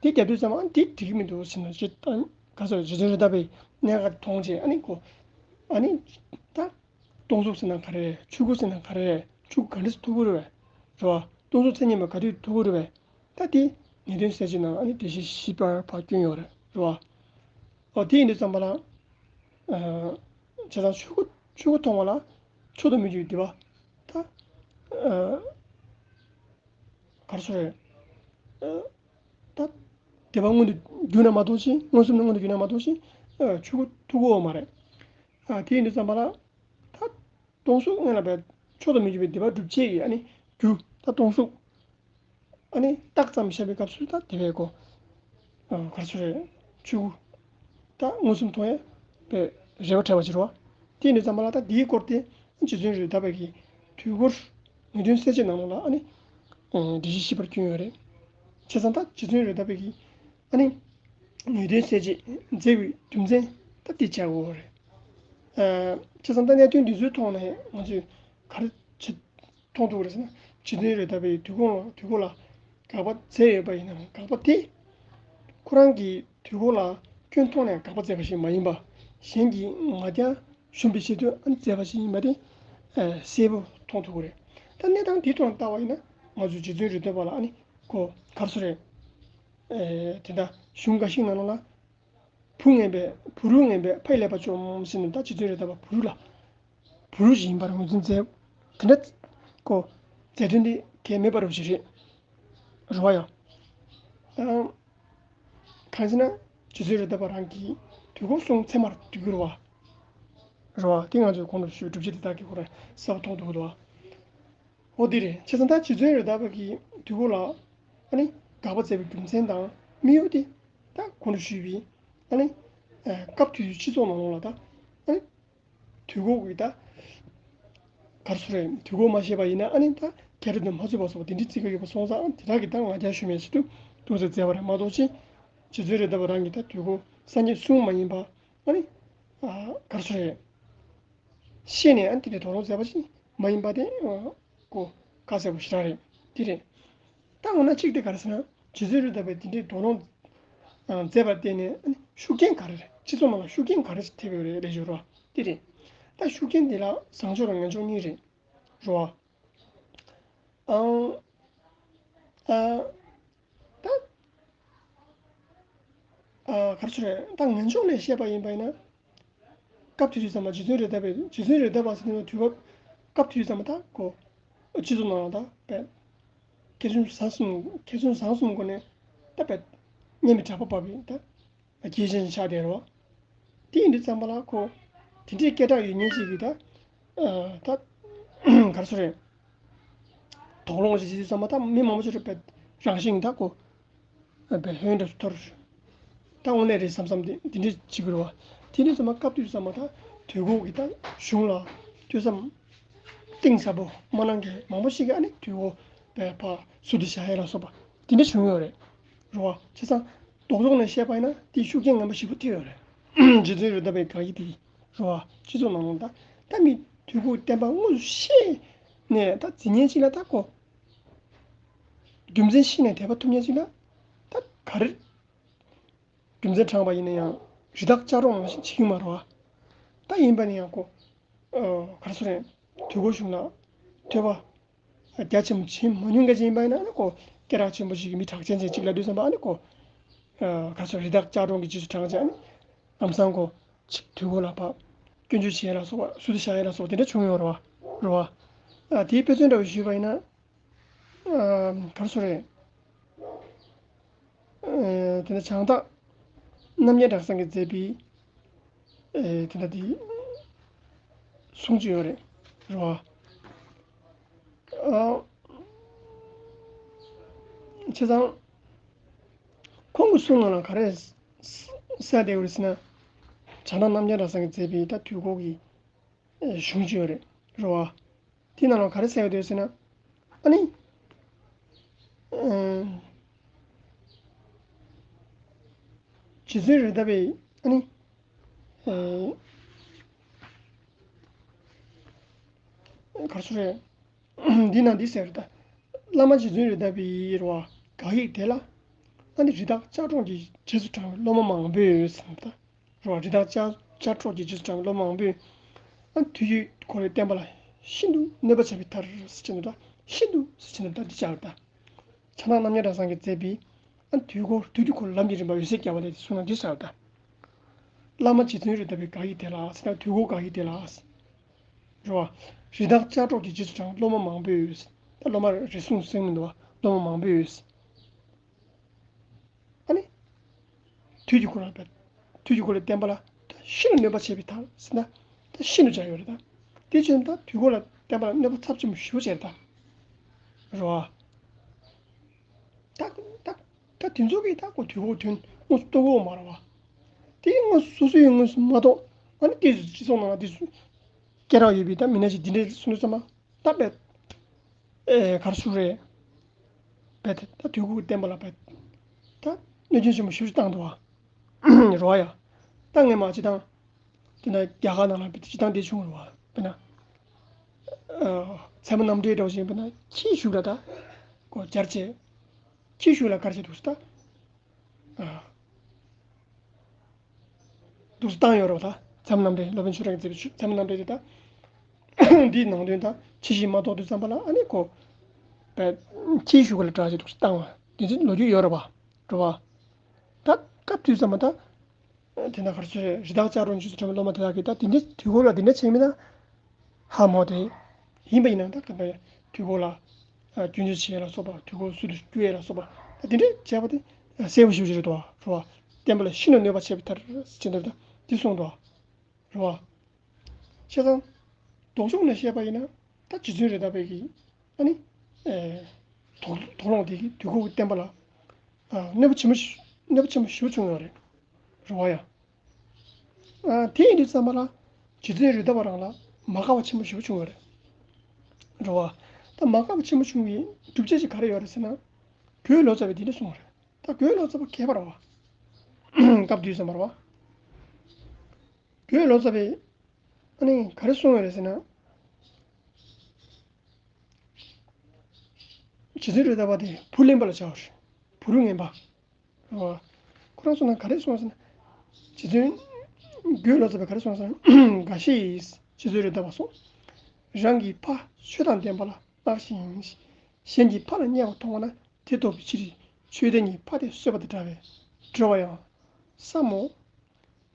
དེ་རྒྱབ་དུས་ཙམ་པ་ཨ་ནི་དེ་འགྲིག་གི་མི་འདུག་ཟེར་ན་ཅི་ལྟ། ག་ཚོད་རྗེ་བཙུན་རེད་ད་པའི་གནད་འགག་མཐོང་བྱས་ཨ་ནི་ཁོ། ཨ་ནི། ད། སྟོང་གཟུགས་ཟེར་ན་ག་རེ། ཆོས་སྐུ་ཟེར་ན་ག་རེ། ཆོས་སྐུ་ག་འདྲས་ཐུག་གི་རེད་པས། རེད་བ། སྟོང་གཟུགས་མཚན་ཉིད་མ་ག་དུས་ཐུག་གི་རེད་པས། ད་དེ་ངེས་དོན་གསལ་བྱེད་ནང་ཨ་ནི་འགྲེལ་བཤད་ཞིབ་པར་ཕར་བསྐྱོན་ཡོད་རེད། རེད་བ། ཨོ་དེ་ཡིན་དུས་ཙམ་པ་ལ། ཨ། བྱས་ཙང་ཆོས་སྐུ་ཆོས་སྐུ་མཐོང་བ་ལ་མཆོག་ཏུ་མི་འགྱུར་བའི་བདེ་བ། ད། ཨ། ག་རེ་ཟེར་རེད། ཨ། ད། བདེ་བ་མངོན་དུ་གྱུར་ན་མ་གཏོགས་ཤིང་མངོན་སུམ་དུ་མངོན་དུ་གྱུར་ན་མ་གཏོགས་ཤིང་། ཨ། ཆོས་སྐུ་ཐུག་གི་ཡོད་མ་རེད། ཨ། དེ་ཡིན་དུས་ཙམ་པ་ལ། ད། སྟོང་གཟུགས་སྔོན་ལ་བས་མཆོག་ཏུ་མི་འགྱུར་བའི་བདེ་བ་སྒྲུབ་བྱེད་ཀྱི་ཨ་ནི་རྒྱུ་ད་སྟོང་གཟུགས། ཨ་ནི་རྟགས་ཙམ་བཤད་པའི་སྐབས་སུ་ད་དེ་བས་ཀོ། ཨ། ག་རེ་ཟེར་རེད། ཆོས་སྐུ་ད་མངོན་སུམ་མཐོང་ཡས་པའི་རེ་བ་འཕྲལ་བ་ཅིག་རེད་བ། དེ་ཡིན་དུས་ཙམ་པ་ལ་ད་འདིའི་སྐོར་དེ་རྗེ་བཙུན་རེད་ད་པའི་གི་དུས་འཁོར་ངེས་དོན་གསལ་བྱེད་ནང་ལོགས་ལ་ཨ་ནི། ཨ། འགྲེལ་བཤད་ཞིབ་པར་བསྐྱོན་ཡོད་རེད། བྱས་ཙང་ད་རྗེ་བཙུན་རེད་ད་པའི་གི་ཨ་ནི། ངེས་དོན་གསལ་བྱེད་མཛད་པའི་རྒྱུ་མཚན་ད་དེ་བྱ་དགོས་རེད། ཨ། བྱས་ཙང་ད་གནད་དོན་འདི་ཚོའི་ཐོག་ནས་ང་ཚོས་ག་རེ་བྱེད་མཐོང་ཐུབ་རེད་ཟེར་ན། རྗེ་བཙུན་རེད་ད་པའི་དུས་འཁོར་ལ་དུས་འཁོར་ལ་དགག་པ་མཛད་ཡོད་པ་ཡིན་ནའང་དགག་པ་དེ། ཁོ་རང་གིས་དུས་འཁོར་ལ་སྐྱོན་མཐོང་ནས་དགག་པ་མཛད་པ་ཞིག་མ་ཡིན་པ། གཞན་གྱི་ང་རྒྱལ་ཞུམ་པའི་ཆེད་དུ་ཨ་ནི་མཛད་པ་ཞིག་ཡིན་པ་དེ། ཨ། གསལ་པོ་མཐོང་ཐུབ་ཀྱི་རེད། ད་གནས་སྟངས་འདིའི་ཐོག་ནས་བལྟ་བ་ཡིན་ན་ང་ཚོས་རྗེ་བཙུན་རེད་ད་པ་ལ་ཨ་ནི་ཁོ་ག་རེ་ཟེར་རེད། ཨེ། དེ་འདྲ་གཞུང་འགའ་ཞིག་ནང་ལ། བུ་ངན་པས་བུ་རུ་ངན་པས་ཕ་ཡི་ཀླད་པ་བཅོམ་ཟེར་ནས་ད་རྗེ་བཙུན་རེད་ད་པ་བུ་རུ་ལ། བུ་རུ་ཞིག་ཡིན་པར་ངོས་འཛིན་མཛད། དེ་འདྲ་ཁོ་མཛད་དོན་འདི་གལ་མེད་པ་རུ་ཞིག་རེད། རེད་བ་ཡ། ཨང་། གང་ཟེར་ན་རྗེ་བཙུན་རེད་ད་པ་རང་གིས་དུས་འཁོར་གསུམ་ཚད་མར་བསྡུས་ཀྱི་རེད་བ། རེད་བ། དེ་ང་ཚོས་གོང་དུ་ཞུས་སྒྲུབ་བྱེད་དེ་དག་གི་ཁོ་རང་གསལ་པོ་མཐོང་ཐུབ་ཀྱི་འདུག་བ། འོ་དེ་རེད། བྱས་ཙང་ད་རྗེ་བཙུན་རེད་ད་པ་གིས་དུས་འཁོར་ལ་ཨ་ནི་དགག་པ་མཛད་པའི་རྒྱུ་མཚན་དང་དམིགས་ཡུལ་དེ་ད་གོང་དུ་ཞུས་པའི་ཨ་ནི་སྐབས་དེ་དུས་སྤྱི་ཚོགས་ནང་ལོགས་ལ་ད་ཨ་ནི་དུས་འཁོར་གྱི་ད་ག་རེ་ཟེར་རེད། དུས་འཁོར་མ་ཤེས་པ་ཡིན་ན་ཨ་ནི་ད་རྒྱ་རིགས་དང་མ་ཚུད་པ་སོགས་པ་དེ་འདྲའི་བརྩི་གི་ཡོད་པ་སོང་ཙང་དེ་དག་གི་ད་ང་རྒྱལ་ཞུམ་མེད་ཆེད་དུ་འདུག་སེ་མཛད་པ་རེད་མ་གཏོགས་ཅི། རྗེ་བཙུན་རེད་ད་པ་རང་གིས་ད་དུས་འཁོར་སངས་རྒྱས་གསུང་མ་ཡིན་པ་ཨ་ནི་ག་རེ་ཟེར་རེད། ཤེས་ནས་ཨ་ནི་དེ་འདྲའི་དོགས་སློང་མཛད་པ་ཞིག་མ་ཡིན་པ་དེ། ཨ། ཁོ་ཁ་གསལ་པོ་ཞེ་དྲག་རེད། དེ་རེད། ད་འོ་ན་གཅིག་དེ་ག་རེ་ཟེར་ན་རྗེ་བཙུན་རེད་ད་པས་དེ་འདྲའི་དོགས་སློང་མཛད་པར་བརྟེན་ནས་ཨ་ནི་ཤུགས་རྐྱེན་ག་རེ་རེད། སྤྱི་ཚོགས་ནང་ལ་ཤུགས་རྐྱེན་ག་རེ་ཞིག་ཐེབས་ཡོད་རེད་ལས་ཞོར་བ་དེ་རེད། ད་ཤུགས་རྐྱེན་དེ་ལ་བཟང་ཕྱོགས་དང་ངན་ཕྱོགས་གཉིས་རེད། རེད་བ། ཨང་། ཨ། ད། ཨ་ག་རེ་ཟེར་རེད། ད་ངན་ཕྱོགས་ནས་བཤད་པ་ཡིན་པ་ཡིན་ན། སྐབས་དེ་དུས་ཙམ་པ་རྗེ་བཙུན་རེད་མདའ་བའི་རྗེ་བཙུན་རེད་མདའ་བ་ཟེར་དུས་དུས་སྐབས་དེ་དུས་ཙམ་པ་ད་ཁོ་སྤྱི་ཚོགས་ནང་ལ་ད་བས་མཁས་བཙུན་བཟང་གསུམ་མཁས་བཙུན་བཟང་གསུམ་སྒོ་ནས་ད་བས་སྙན་པའི་གྲགས་པ་བབས་པའི་ད་རྒྱལ་ཆེན་ཆགས་བསྡད་རོ། དེ་ཡིན་དུས་ཙམ་པ་ལ་ཁོ་དེ་འདྲའི་སྐད་གྲགས་ཡོད་མཁན་ཅིག་གིས་ད་ད་ག་རེ་ཟེར་རེད། དོགས་སློང་བྱེད་དུས་ཙམ་པ་ད་མི་མང་པོ་ཅིག་རེད་བས་རང་བཞིན་ད་ཁོ། བའི་ཧོན་འདྲ་ཐོར། ད་དངོས་གནས་རེད་བསམ་བསམ་དེ་འདི་འདྲ་བྱེད་དགོས་རེད་བ། དེ་འདྲ་ཚང་མ་སྐབས་དུས་ཚང་མ་ད་དུས་འཁོར་གྱི་ད་གཞུང་ལ་ལྟོས་བསམ་གཏིང་ཟབ་པོ་མ་གནང་མཁན་མང་པོ་ཞིག་གིས་ཨ་ནི་དུས་འཁོར་བའི་ཕ་སུ་དུ་བྱ་ཡས་ལ་སོགས་པ་དེ་འདྲ་བྱུང་ཡོད་རེད། རེད་བ། བྱས་ཙང་ལྡོག་ཕྱོགས་ནས་བཤད་པ་ཡིན་ན་དེའི་ཤུགས་རྐྱེན་ངན་པ་ཞེ་པོ་ཐེབས་ཡོད་རེད། རྗེ་བཙུན་རེད་མདའ་བའི་དགག་ཡིག་དེ་རེད་བ། སྤྱི་ཚོགས་ནང་ལ་ད་ད་མི་དུས་འཁོར་བསྟན་པ་དངོས་སུ་ཤེས་ནས་ད་འཛིན་མཁན་ཅིག་ལ་ད་གོ་རྒྱུ་མཚན་ཤེས་ནས་དད་པ་ཐོབ་མཁན་ཅིག་ལ་ད་ག་རེ་རྒྱུ་མཚན་དྲངས་པ་ཡིན་ན་ཡང་རི་དྭགས་ལྕགས་སྒྲོག་ནང་བཞིན་བྱེད་ཀྱི་མ་རེད་བ། ད་ཡིན་པ་ནི་ཡང་ཁོ་ག་རེ་ཟེར་རེད། དུས་འཁོར་གཞུང་ལ་ཐོས་པ་རྒྱ་ཆེན་པོ་བྱེད་མ་མྱོང་མཁན་ཅིག་ཡིན་པ་ཡིན་ན་ཨ་ནི་ཁོ་སྐད་གྲགས་ཆེན་པོ་ཞིག་གི་མི་གྲགས་ཅན་ཅན་ཅིག་ལབ་དུས་ཙམ་པ་ཨ་ནི་ཁོ་ག་རེ་ཟེར་རི་དྭགས་ལྕགས་སྒྲོག་གི་རྗེས་སུ་འབྲང་བྱས་ཨ་ནི་ལམ་སང་ཁོ་ཅིག་དུས་འཁོར་ལ་ཕར་སྐྱོན་བརྗོད་བྱེད་ལ་སོགས་པ་སུ་དུ་བྱ་ཡས་ལ་སོགས་དེ་འདྲ་བྱུང་ཡོད་རེད་བ། རེད་བ། ཨ་དེའི་དཔེ་མཚོན་འདྲ་བོ་ཞུས་པ་ཡིན་ན། ཨ་ག་རེ་ཟེར་རེད། ཨ་དེ་ནས་བྱང་སྟག་རྣམ་རྒྱལ་གྲགས་བཟང་གིས་མཛད་པའི་ཨ་དེ་འདྲ་དེ་གསུང་གི་ཡོད་རེད། རེད་བ། ཨ་བྱས་ཙང་ཁོང་གི་གསུང་ནང་ལ་ག་རེ་གསལ་བསྡད་ཡོད་རེད་ཟེར་ན། བྱང་སྟག་རྣམ་རྒྱལ་གྲགས་བཟང་གིས་མཛད་པའི་ད་དུས་འཁོར་གྱི་གཞུང་ཅིག་ཡོད་རེད། རེད་བ། དེ་ནང་ལ་ག་རེ་གསལ་ཡོད་འདུག་ཟེར་ན། ཨ་ནི། ཨ་རྗེ་བཙུན་རེད་མདའ་བའི་ཨ་ནི། ཨ་ག་རེ་ཟེར་རེད། འདི་ན་འདི་ཟེར་ད། བླ་མ་རྗེ་བཙུན་རེད་མདའ་བའི་རེད་བ། དགག་ཡིག་དེ་ལ། ཨ་ནི་རི་དྭགས་ལྕགས་སྒྲོག་གི་རྗེས་སུ་འབྲང་བའི་སློབ་མ་མང་པོས་ཟེར་ད། རེད་བ། རི་དྭགས་ལྕགས་ལྕགས་སྒྲོག་གི་རྗེས་སུ་འབྲང་བའི་སློབ་མ་མང་པོས། ཨ་དུས་ཀྱི་འཁོར་བའི་བསྟན་པ་ལ་ཤིན་ཏུ་གནོད་པ་བྱས་པའི་མཐར་ཟེར་གྱིན་འདུག་ད་ཤིན་ཏུ་ཟེར་གྱིན་འདུག་ད་འདི་ལྕགས་ད། བྱང་སྟག་རྣམ་རྒྱལ་གྲགས་བཟང་གིས་མཛད་པའི་ཨ་དུས་འཁོར་དུས་ཀྱི་འཁོར་ལམ་གྱི་རིམ་པ་འོད་གསལ་རྒྱས་པ་ལས་གསུངས་ན་འདི་ལྕགས་ད། བླ་མ་རྗེ་བཙུན་རེད་མདའ་བའི་དགག་ཡིག་དེ་ལ་ཟེར་ན་དུས་འཁོར་དགག་ཡིག་དེ་ལ་ཟེར། རེད་བ། རི་དྭགས་ལྕགས་སྒྲོག་གི་རྗེས་སུ་འབྲང་སློབ་མ་མང་པོས། ད་སློབ་མ་རེ་ཟུང་ཟིང་མི་འདུག་བ། སློབ་མ་མང་པོས། ཨ་ནི། དུས་ཀྱི་འཁོར་ལ་དུས་ཀྱི་འཁོར་ལ་བསྟན་པ་ལ་ད་ཤིན་ཏུ་གནོད་པ་བྱས་པའི་མཐར་ཟེར་ན་ད་ཤིན་ཏུ་སྦྱར་ཡོད་རེད་ད། དེ་བྱས་ན་ད་དུས་འཁོར་ལ་བསྟན་པ་ལ་གནོད་པ་ཚབས་ཆེན་པོ་ཞེ་པོ་བྱས་རེད་ད། རེད་བ། ད་ད་ད་དེ་ཚོ་གིས་ད་ཁོ་དུས་འཁོར་དོན་དངོས་སུ་རྟོགས་ཡོད་མ་རེད་བ། དེ་དངོས་སུ་སོ་སོའི་དངོས་སུ་མ་རྟོགས་ཨ་ནི་དེ་སྤྱི་ཚོགས་ནང་ལ་དེ་སུ་སྐད་གྲགས་ཡོད་པའི་ད་མི་སྣ་ཞིག་འདི་འདྲའི་གསུང་དུས་ཙམ་པ། ད་བས། ཨེ་ག་རེ་ཞུ་རེད། བས་ད་དུས་འཁོར་གྱི་བསྟན་པ་ལ་བས། ད་གནོད་སྐྱོན་ཆེན་པོ་ཞེ་པོ་ཅིག་བཏང་འདུག་བ། རེད་བ་ཡ། ད་ངས་མ་སྤྱི་བཏང་། དེ་ན་རྒྱ་གར་ནང་ལ་བས་སྤྱི་བཏང་དེ་བྱུང་རེད་བ། བས་ན། ཨ་ཚད་མ་རྣམ་འགྲེལ་འདྲ་བོ་ཞིག་བས་ན་ཁྱི་ཞུགས་ལ་ད། གོ་སྦྱར་བྱས། ཁྱི་ཞུགས་ལ་ག་རེ་བྱས་འདུག་ཟེར་ད། ཨ། འདུག་སེ་བཏང་ཡོད་རེད་བ་ད། ཚད་མ་རྣམ་འགྲེལ་སློབ་དཔོན་ཆོས་གྲགས་ཀྱིས་མཛད་པའི་ཚད་མ་རྣམ་འགྲེལ་དེ་ད། འདིའི་ནང་དོན་ད་ཇི་བཞིན་མ་རྟོགས་དུས་ཙམ་པ་ལ་ཨ་ནི་ཁོ། བས་ཁྱི་ཞུགས་ལ་གྲགས་ཅིག་འདུག་སེ་བཏང་བ་འདི་ཚོ་ལོ་རྒྱུས་ཡོད་རེད་བ། རེད་བ། ད་སྐབས་དུས་ཙམ་པ་ད། དེ་ན་ག་རེ་ཟེར་རི་དྭགས་ལྕགས་སྒྲོག་རྗེས་སུ་འབྲང་བའི་སློབ་མ་དེ་དག་གིས་ད་དེ་འདྲའི་དུས་འཁོར་ལ་དེ་འདྲ་བྱས་མིན་ན། ཧ་མ་དེ། ཡིན་པ་ཡིན་ན་ད་ག་འདྲ་དུས་འཁོར་ལ། སྐྱོན་བརྗོད་བྱེད་ཡས་ལ་སོགས་པ་དུས་འཁོར་སུ་དུ་བསྐྱུར་ཡས་ལ་སོགས་པ་ད་དེ་འདྲའི་བྱས་པ་དེ་གསལ་པོ་ཞེ་པོ་ཅིག་རེད་དོ། རེད་བ། བསྟན་པ་ལ་ཤིན་ཏུ་གནོད་པ་བྱས་པའི་མཐར་ཟེར་འདུག་ད་འདི་གསུངས་འདུག་རེད་བ། བྱས་ཙང་། ལྡོག་ཕྱོགས་ནས་བཤད་པ་ཡིན་ན་ད་རྗེ་བཙུན་རེད་མདའ་བས་ཀྱིས་ཨ་ནི། དོགས་དོགས་སློང་དེ་གིས་དུས་འཁོར་གྱི་བསྟན་པ་ལ། གནོད་པ་ཆེན་པོ་ཞིག་གནོད་པ་ཆེན་པོ་ཞེ་པོ་བྱུང་ཡོད་རེད། རེད་བ་ཡ། ཨ་དེ་ཡིན་དུས་ཙམ་པ་ལ་རྗེ་བཙུན་རེད་མདའ་བ་རང་ལ་མ་དགའ་བ་ཆེན་པོ་ཞེ་པོ་བྱུང་ཡོད་རེད། རེད་བ། ད་མ་དགའ་བ་ཆེན་པོ་བྱུང་བའི་སྒྲུབ་བྱེད་ཅིག་ག་རེ་ཡོད་རེད་ཟེར་ན། གོས་ལོ་ཙཱ་བས་འདི་འདྲ་གསུངས་རེད། ད་གོས་ལོ་ཙཱ་བ་མཁས་པ་རེད་བ། སྐབས་དུས་ཙམ་པ་རེད་བ། གོས་ལོ་ཙཱ་བས་ཨ་ནི་ག་རེ་གསུངས་ཡོད་རེད་ཟེར་ན། རྗེ་བཙུན་རེད་མདའ་བ་དེ་བུ་གླེན་པ་ལ་བྱའོ། བུ་རུ་ངན་པ། རེད་བ། ཁོ་རང་གསུངས་ན་ག་རེ་གསུངས་ཟེར་ན། རྗེ་བཙུན། གོས་ལོ་ཙཱ་བས་ག་རེ་གསུངས་ཟེར་ན། འགའ་ཞིག་གིས་རྗེ་བཙུན་རེད་མདའ་བ་གསུངས། རང་གི་ཕ་ཆོས་དང་ལྡན་པ་ལ་བརྣག་ཅིང་། གཞན་གྱི་ཕ་ལ་བརྙས་པ་མཐོང་བ་ན་དེ་ལྡོག་པའི་ཕྱིར་ཆོས་ལྡན་གྱི་ཕ་དེ་གསོད་པ་དང་འདྲ་བས་འགྲོ་བ་ཡང་ ས་མོ།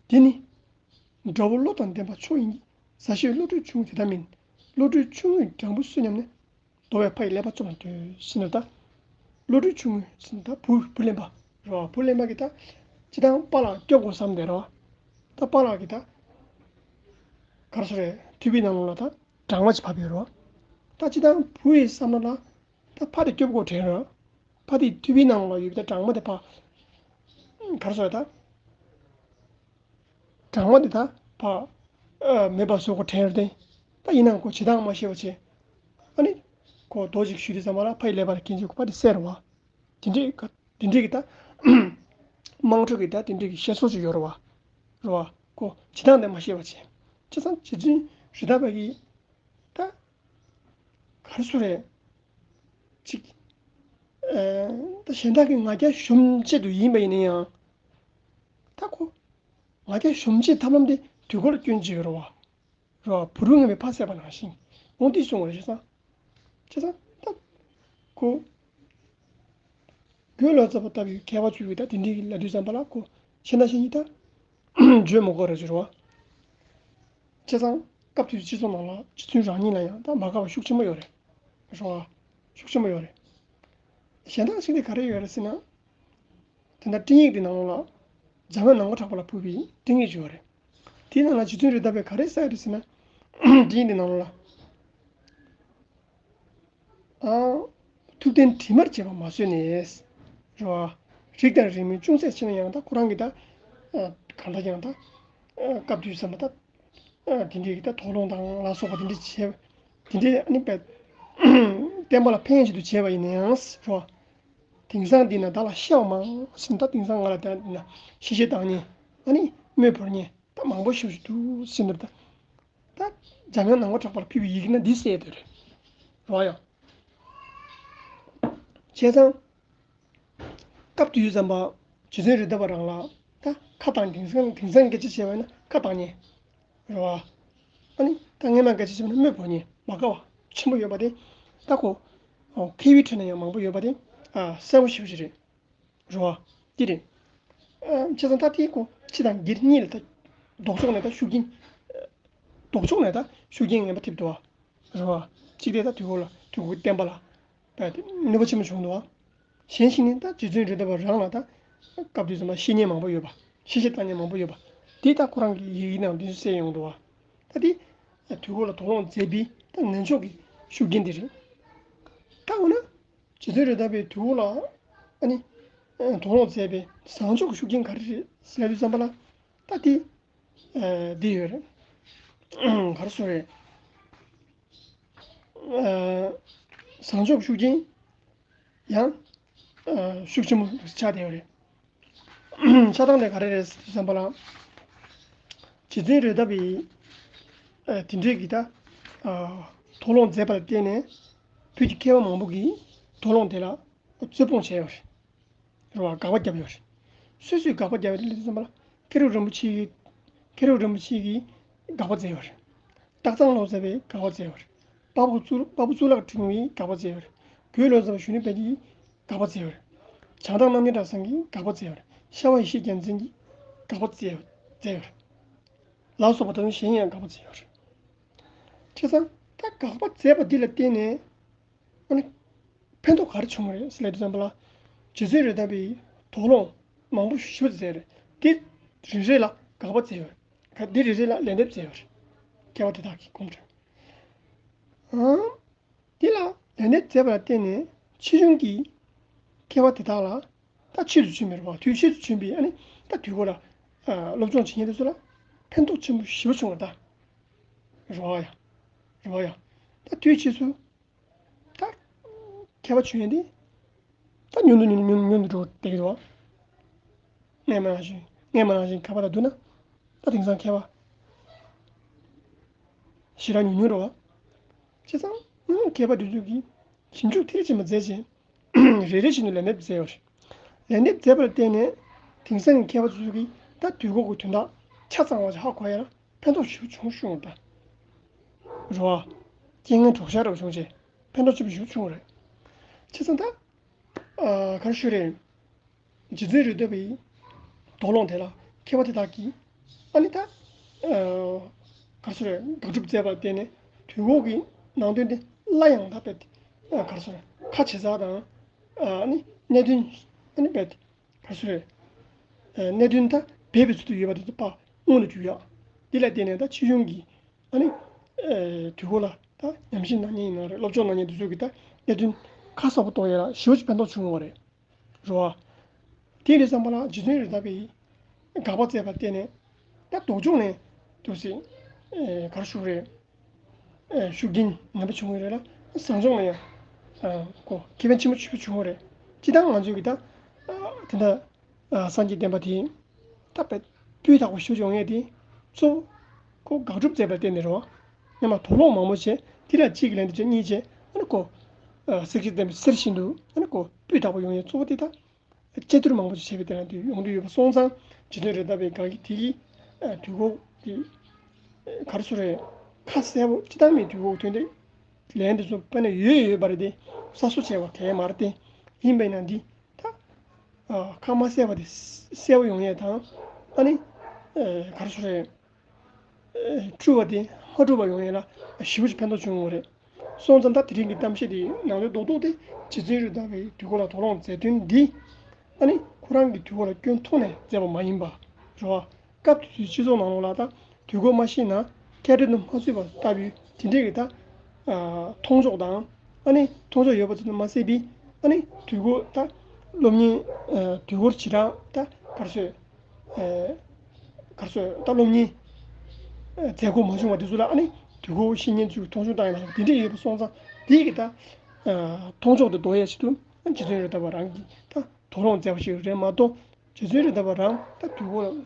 འདི་ནི། དགྲ་བོ་བློ་དང་ལྡན་པ་མཆོག་ཡིན་གྱི། ཟ་ཞིང་བློ་གྲོས་ཆུང་ངུ་དེ་ལྟ་མིན། བློ་གྲོས་ཆུང་ངུས་སྦྲང་བུ་གསོད་སྙམ་ནས། ལྡོག་པའི་ཕ་ཡི་ཀླད་པ་བཅོམ་ལ་འདོད་ཟེར་ན་ད། བློ་གྲོས་ཆུང་ངུ་ཟེར་ན་ད་བུ་བུ་གླེན་པ་རེད་བ། བུ་གླེན་པ་གིས་ད་སྤྱིར་བཏང་པཱ་ལགས་སྐྱོབ་དགོས་བསམ་བསྡད་རེད་བ། ད་པཱ་ལགས་ཀྱིས་ད་ག་རེ་ཟེར་རེད། ཐུད་པའི་ནང་ལོགས་ལ་ད་སྦྲང་མ་ཅིག་བབས་ཡོད་རེད་བ། ད་སྤྱིར་བཏང་བུ་ཡི་བསམ་བློ་ལ་ད་ཕ་དེ་སྐྱོབ་དགོས་དྲན་རེད། ཕ་དེ་ཐུད་པའི་ནང་ལོགས་ལ་ཡོད་པའི་ད་སྦྲང་མ་དེ་ཕར་ག་རེ་ཟེར་ད། སྦྲང་མ་དེ་ད་ཕར་ཨ་མེད་པ་བཟོ་དགོས་དྲན་རེད་དེ། ད་ཡིན་ནའང་ཁོ་བྱེད་སྟངས་མ་ཤེས་པ་བྱས། ཨ་ནི་ཁོ་རྡོ་ཅིག་གཞུས་དུས་ཙམ་པ་ལ་ཕའི་ཀླད་པ་ལ་འགན་བྱེད་དགོས་པ་དེ་གསལ་རེད་བ། དེ་འདྲའི་ག་དེ་འདྲའི་གི་ད་དམངས་ཁྲོད་ཀྱི་ད་དེ་འདྲའི་གི་བཤད་སྲོལ་ཅིག་ཡོད་རེད་བ། རེད་བ། ཁོ་བྱེད་སྟངས་དེ་མ་ཤེས་པ་བྱས། བྱས་ཙང་རྗེ་བཙུན་རི་དྭགས་པ་གིས་ད་ག་རེ་ཟེར་རེད། ཅིག་ཨ་ད་གཞན་དག་གི་ང་རྒྱལ་གཞོམ་ཆེད་དུ་ཡིན་པ་ཡིན་ན་ཡང་། ད་ཁོ་ང་རྒྱལ་གཞོམ་བྱེད་ཐབས་ལམ་དེ་དུས་འཁོར་ལ་སྐྱོན་བརྗོད་རོ་བ། རོ་བ་བུ་རུ་ངན་པའི་ཕ་བསད་པ་ནང་བཞིན། འོ་འདི་གསུང་བ་རེད། བྱས་ཙང་། བྱས་ཙང་ད་ཁོ་རྒོད་ལོ་ཙཱ་བ་ལྟ་བུའི་མཁས་པ་བཅུ་པའི་ད་དེ་འདྲའི་ལབ་དུས་ཙམ་པ་ལ་ཁོ་ཤེས་ན་ཤེས་ཀྱི་ད་བརྗོད་མི་དགོས་རེད་ཟེར་བ། བྱས་ཙང་སྐབས་དེའི་སྤྱི་ཚོགས་ནང་ལ་རྗེ་བཙུན་རང་ཉིད་ལ་ཡང་ད་མ་དགའ་བ་ཤུགས་ཆེན་པོ་ཡོད་རེད། རེད་བ། ཤུགས་ཆེན་པོ་ཡོད་རེད། གཞན་དག་ཅིག་དེ་ག་རེ་ཡོད་རེད་ཟེར་ན། དེ་འདྲ་སྤྲིངས་ཡིག་དེ་ནང་ལོགས་ལ་འཇམ་དབྱངས་ནམ་མཁའ་གྲགས་པ་ལ་ཕུལ་བའི་སྤྲིངས་ཡིག་ཅིག་ཡོད་རེད། དེའི་ནང་ལ་རྗེ་བཙུན་རེད་མདའ་བས་ག་རེ་གསལ་རེད་ཟེར་ན། སྤྲིངས་ཡིག་དེ་ནང་ལོགས་ལ། ཨ། ཐུབ་བསྟན་དྲི་མར་བཅས་པ་མ་བཟོད་ནས། རེད་བ། རིགས་དང་རིགས་མིན་ཅུང་ཟད་ཕྱིན་ན་ཡང་ད་ཁོ་རང་གིས་ད། ཨ། གང་ལྟར་ཀྱང་ད། ཨ། སྐབས་དུས་ཙམ་པ་ད། ཨ། དེ་འདྲའི་གི་ད་དོགས་སློང་དང་ལ་སོགས་པ་དེ་འདྲ་བྱས། དེ་འདྲའི་ཨ་ནི་བས། བསྟན་པ་ལ་ཕན་ཞིག་ཏུ་བྱས་པ་ཡིན་ན་ཡང་རེད་བ། དེང་སང་འདི་ན་བདག་ལ་གཤེ་བ་མང་ཟེར་ན། ད་དེང་སང་ང་ལ་ད་འདི་ན་གཤེ་གཤེ་བཏང་མཁན། ཨ་ནི་དམོད་ཕོར་མཁན་ད་མང་པོ་ཞིག་འདུག་ཟེར་ན། ད་ད་འཇམ་དབྱངས་ནམ་མཁའ་གྲགས་པར་ཕུལ་བའི་ཡི་གེ་ན་འདི་གསལ་དེ་རེད། རེད་བ་ཡ། བྱས་ཙང་། སྐབས་དུས་ཙམ་པ་རྗེ་བཙུན་རེད་མདའ་བ་རང་ལ་ད་ཁ་བཏང་། དེང་སང་དེང་སང་སྐད་ཆ་བཤད་པ་ཡིན་ན་ཁ་བཏང་མཁན། རེད་བ། ཨ་ནི་ད་སྔན་མ་སྐད་ཆ་བཤད་པ་ན་དམོད་ཕོར་མཁན། མ་དགའ་བ་ཆེན་པོ་ཡོད་པ་དེ། ད་ཁོ་མཁས་པའི་ཁྲོད་ན་ཡང་མང་པོ་ཡོད་པ་དེ། ཨ། གསལ་པོ་ཞེ་པོ་ཅིག་རེད། རེད་བ། འདི་རེད། ཨ། བྱས་ཙང་ད་དེ་ཁོ་སྤྱི་དང་སྒེར་གཉིས་ལ་ད་ལྡོག་ཕྱོགས་ནས་ད་ཤུགས་རྐྱེན། ལྡོག་ཕྱོགས་ནས་ད་ཤུགས་རྐྱེན་ངན་པ་ཐེབས་འདུག་བ། རེད་བ། གཅིག་དེ་ད་དུས་འཁོར་ལ། དུས་འཁོར་གྱི་བསྟན་པ་ལ་ད་ནུས་པ་ཆེན་པོ་བྱུང་འདུག་བ། གཞན་ཞིག་ནི་ད་རྗེ་བཙུན་རེད་མདའ་བ་རང་ལ་ད་སྐབས་དུས་ཙམ་པ་གཤེ་མཁན་མང་པོ་ཡོད་པ། གཤེ་གཤེ་བཏང་མཁན་མང་པོ་ཡོད་པ། དེ་ད་ཁོ་རང་གི་ཡི་གེ་ནང་དུ་གསལ་ཡོང་འདུག་བ། ད་དེ་དུས་འཁོར་ལ་དོགས་སློང་མཛད་པའི་ད་ངན་ཕྱོགས་ཀྱི་ཤུགས་རྐྱེན་དེ་རེད། ད་འོ་ན། རྗེ་བཙུན་རེད་མདའ་བའི་དུས་འཁོར་ལ་ཨ་ནི་དོགས་སློང་མཛད་པའི་བཟང་ཕྱོགས་ཀྱི་ཤུགས་རྐྱེན་ག་རེ་རེད་ཟེར་དུས་ཙམ་པ་ལ། ད་དེ་འདི་ཡོད་རེད། ག་རེ་ཟེར་རེད། བཟང་ཕྱོགས་ཤུགས་རྐྱེན་ཡང་ཤུགས་ཆེན་པོ་ཆགས་བསྡད་ཡོད་རེད། ཆགས་སྟངས་དེ་ག་རེ་རེད་ཟེར་དུས་ཙམ་པ་ལ། རྗེ་བཙུན་རེད་མདའ་བའི་དེ་འདྲའི་གི་ད་དོགས་སློང་མཛད་པ་ལ་བརྟེན་ནས་བོད་ཀྱི་མཁས་པ་མང་པོ་གིས་དོགས་སློང་དེ་ལ་རྩོད་སྤོང་བྱས་ཡོད་རེད། རེད་བ། དགག་པ་བརྒྱབ་ཡོད་རེད། སོ་སོས་དགག་པ་བརྒྱབ་ཡོད་རེད་ལབ་དུས་ཙམ་པ་ལ། མཁན་རབས་རིན་པོ་ཆེ་གིས། མཁན་རབས་རིན་པོ་ཆེ་གིས་དགག་པ་མཛད་ཡོད་རེད། སྟག་ཚང་ལོ་ཙཱ་བས་དགག་པ་མཛད་ཡོད་རེད། དཔའ་བོ་གཙུག་དཔའ་བོ་གཙུག་ལག་ཕྲེང་བས་དགག་པ་མཛད་ཡོད་རེད། རྒོད་ལོ་ཙཱ་བ་གཞོན་ནུ་དཔལ་ལྡན་གྱིས་དགག་པ་མཛད་ཡོད་རེད། བྱང་ཐང་རྣམ་རྒྱལ་གྲྭ་ཚང་གིས་དགག་པ་མཛད་ཡོད་རེད། ཤར་བ་ཡེ་ཤེས་རྒྱལ་མཚན་གྱིས་དགག་པ་མཛད་ཡོད་མཛད་ཡོད་རེད། ལ་སོགས་པ་དང་གཞན་ཡང་དགག་པ་མཛད་ཡོད་རེད། བྱས་ཙང་ད་དགག་པ་མཛད་པ་འདི་ལ་བརྟེན་ནས། ཨ་ནི། ཕན་ཐོགས་ག་རེ་བྱུང་བ་རེད་ཟེར་ལབ་དུས་ཙམ་པ་ལ། རྗེ་བཙུན་རེད་མདའ་བའི་དོགས་སློང་མང་པོ་ཞེ་པོ་མཛད་རེད། དེ་རེ་རེ་ལ་དགག་པ་མཛད་ཡོད་རེད། དེ་རེ་རེ་ལ་ལན་འདེབས་མཛད་ཡོད་རེད། མཁས་པ་དེ་དག་གིས་དགོངས་འགྲེལ། ཨང་། དེ་ལ་ལན་འདེབས་མཛད་པ་ལ་བརྟེན་ནས་ཕྱིས་འབྱུང་གི་མཁས་པ་དེ་དག་ལ་ད་ཕྱིས་སུ་བྱོན་པའི་རེད་བ། དུས་ཕྱིས་སུ་བྱོན་པའི་ཨ་ནི་ད་དུས་འཁོར་ལ་སློབ་སྦྱོང་བྱེད་མཁན་དེ་ཚོ་ལ་ཕན་ཐོགས་ཆེན་པོ་ཞེ་པོ་བྱུང་བ་ད། རེད་བ་ཡ། རེད་བ་ཡ། ད་དུས་ཕྱིས་སུ། ད། མཁས་པ་བྱོན་ཡས་དེ། ད་ཉུང་དུ་ཉུང་དུ་ཉུང་དུ་ཉུང་དུ་འགྲོ་བསྡད་ཀྱི་འདུག་བ། སྔས་མ་ནང་བཞིན་སྔས་མ་ནང་བཞིན་མཁས་པ་དང་བསྡུར་ན། ད་དེང་སང་མཁས་པ་ཞེ་དྲག་ཉུང་ཉུང་རེད་བ། བྱས་ཙང་མཁས་པ་དེ་ཚོ་གིས་ཞིབ་འཇུག་མཐིལ་ཕྱིན་པ་མཛད་རྗེས། རེ་རེ་བཞིན་དུ་ལན་འདེབས་མཛད་ཡོད་རེད། ལན་འདེབས་མཛད་པ་ལ་བརྟེན་ནས་དེང་སང་གི་མཁས་པ་ཚོ་གིས་ད་དུས་འཁོར་གྱི་དོན་དག་ཆ་ཚང་བ་ཞིག་ཧ་གོ་ཡ་ལ་ཕན་ཐོགས་ཞེ་པོ་བྱུང་ཤོང་ད། རེད་བ། རྐྱེན་ངན་གྲོགས་ཤར་རབ་བྱུང་རྗེས་ཕན་ཐོགས་ཆེན་པོ་ཞེ་པོ་བྱུང་བ་རེད། བྱས་ཙང་ད། ཨ། ག་རེ་ཞུ་རེད། རྗེ་བཙུན་རེད་མདའ་བའི་ དོགས་སློང་དེ་ལ་མཁས་པ་དེ་དག་གིས་ཨ་ནི་ད་ག་རེ་ཟེར་དགག་སྒྲུབ་མཛད་པར་བརྟེན་ནས་དུས་འཁོར་གྱི་ནང་དོན་དེ་སླར་ཡང་ད་དཔེ་ག་རེ་ཟེར་ཁ་ཇེ་གསལ་དང་ཨ་ནི་གནད་དོན་ཨ་ནི་དཔེ་ག་རེ་ཟེར་གནད་དོན་ད་སྦས་པའི་ཚུལ་དུ་ཡོད་པ་དེ་ཚོ་ཕར་མངོན་དུ་གྱུར་ཡོད། འདི་ལ་བརྟེན་ནས་ད་སྤྱི་གཞུང་གི་ཨ་ནི་དུས་འཁོར་ལ་ད་ཉམས་ཞིབ་གནང་མཁན་ཡིན་ན་རེད། སློབ་སྦྱོང་གནང་མཁན་དེ་ཚོ་གིས་ད་གནད་དོན་ཁ་གསལ་པོ་རྟོགས་ཡ་ལ་ཞེ་པོ་ཅིག་ཕན་ཐོགས་བྱུང་བ་རེད། རེད་བ། དེ་ཡིན་དུས་ཙམ་པ་ལ་རྗེ་བཙུན་རེད་མདའ་བའི་དགག་པ་མཛད་པར་བརྟེན་ནས་ད་ལྡོག་ཕྱོགས་ནས་དུ་ཟིན་ག་རེ་ཞུ་རེད། ཤུགས་རྐྱེན་ངན་པ་བྱུང་བ་རེད་ལ། བཟང་ཕྱོགས་ནས་ཡང་ཁོ་ཁེ་ཕན་ཆེན་པོ་ཞེ་པོ་བྱུང་བ་རེད། སྤྱིར་བཏང་ང་ཚོས་ཀྱི་ད་དེ་འདྲ་སངས་རྒྱས་བསྟན་པ་དེ་ད་དཔེ་སྤུས་དག་པོ་ཞེ་པོ་ཅིག་ཡོང་ཡས་དེ་གཙོ་བོ་ཁོ་དགག་སྒྲུབ་མཛད་པར་བརྟེན་ནས་རེད་བ། སྔོན་མ་དོགས་སློང་མང་པོ་བྱས་དེ་ལ་གཅིག་ལན་དུ་བྱས་གཉིས་བྱས་ཨ་ནི་ཁོ་གསེར་གྱི་བསྟན་པའི་གསེར་བཞིན་དུ་ཨ་ནི་ཁོ་སྤུས་དག་པོ་ཡོང་ཡས་གཙོ་བོ་དེ་ད། དཔྱད་བསྡུར་མང་པོ་ཞིག་བྱས་པའི་དེ་ལ་དེ་ཡོང་དུས་ཡོད་པ་སོང་ཙང་རྗེ་བཙུན་རེད་མདའ་བའི་དགག་གི་དེ་གི་དུས་འཁོར་གྱི་ག་རེ་ཟེར་རེད། ཁ་གསལ་པོ་སྤྱིར་བཏང་མི་དུས་འཁོར་དོན་དེ་ལན་དེ་ཚོ་དཔེར་ན་ཡོད་ཡོད་པ་རེད་དེ་གསལ་པོ་བྱས་པ་དེ་མ་རེད་དེ། ཡིན་པས་ན་འདི་ད་ཁ་མ་གསལ་པ་དེ་གསལ་པོ་ཡོང་ཡས་དང་ཨ་ནི་ག་རེ་ཟེར་རེད། འཁྲུལ་བ་དེ་མ་འཁྲུལ་བ་ཡོང་ཡས་ལ་ཞེ་པོ་ཅིག་ཕན་ཐོགས་བྱུང་ཡོད་རེད། སོང་ཙང་ད་དེ་རིང་གི་གཏམ་བཤད་དེའི་ནང་དོན་རྡོག་རྡོག་དེ་རྗེ་བཙུན་རེད་མདའ་བའི་དུས་འཁོར་ལ་དོགས་སློང་མཛད་དོན་འདི་ཨ་ནི་ཁོ་རང་གི་དུས་འཁོར་ལ་སྐྱོན་མཐོང་ནས་མཛད་པ་མ་ཡིན་པ་རེད་བ། སྐབས་དེ་དུས་སྤྱི་ཚོགས་ནང་ལོགས་ལ་ད་དུས་འཁོར་མ་ཤེས་ན་སྐད་འཕྲིན་དུ་མ་ཚུད་པ་ལྟ་བུའི་དེ་འདྲས་ཀྱི་ད་མཐོང་ཕྱོགས་དང་ཨ་ནི་མཐོང་ཕྱོགས་ཡོད་པ་ཚོ་དུ་མ་ཟད་པའི་ཨ་ནི་དུས་འཁོར་ད་སློབ་གཉེར་དུས་འཁོར་བྱེ་བྲག་ད་ག་རེ་ཟེར། ག་རེ་ཟེར་ད་སློབ་གཉེར་མཛད་སྒོ་མ་བྱུང་བ་དེ་ཚོ་ལ་ཨ་ནི་དུས་འཁོར་བཤེས་གཉེན་ཚོས་མཐོང་ཆུང་བཏང་ཡ་ལ་དེ་འདྲས་ཡོད་པ་སོང་ཙང་དེ་གི་ད་མཐོང་ཕྱོགས་དེ་ལྡོག་ཡ་ཆེད་དུ་རྗེ་བཙུན་རེད་མདའ་བ་རང་གིས་ད་དོགས་སློང་མཛད་པ་ཞིག་རེད་མ་གཏོགས་རྗེ་བཙུན་རེད་མདའ་བ་རང་ད་དུས་འཁོར་ལ་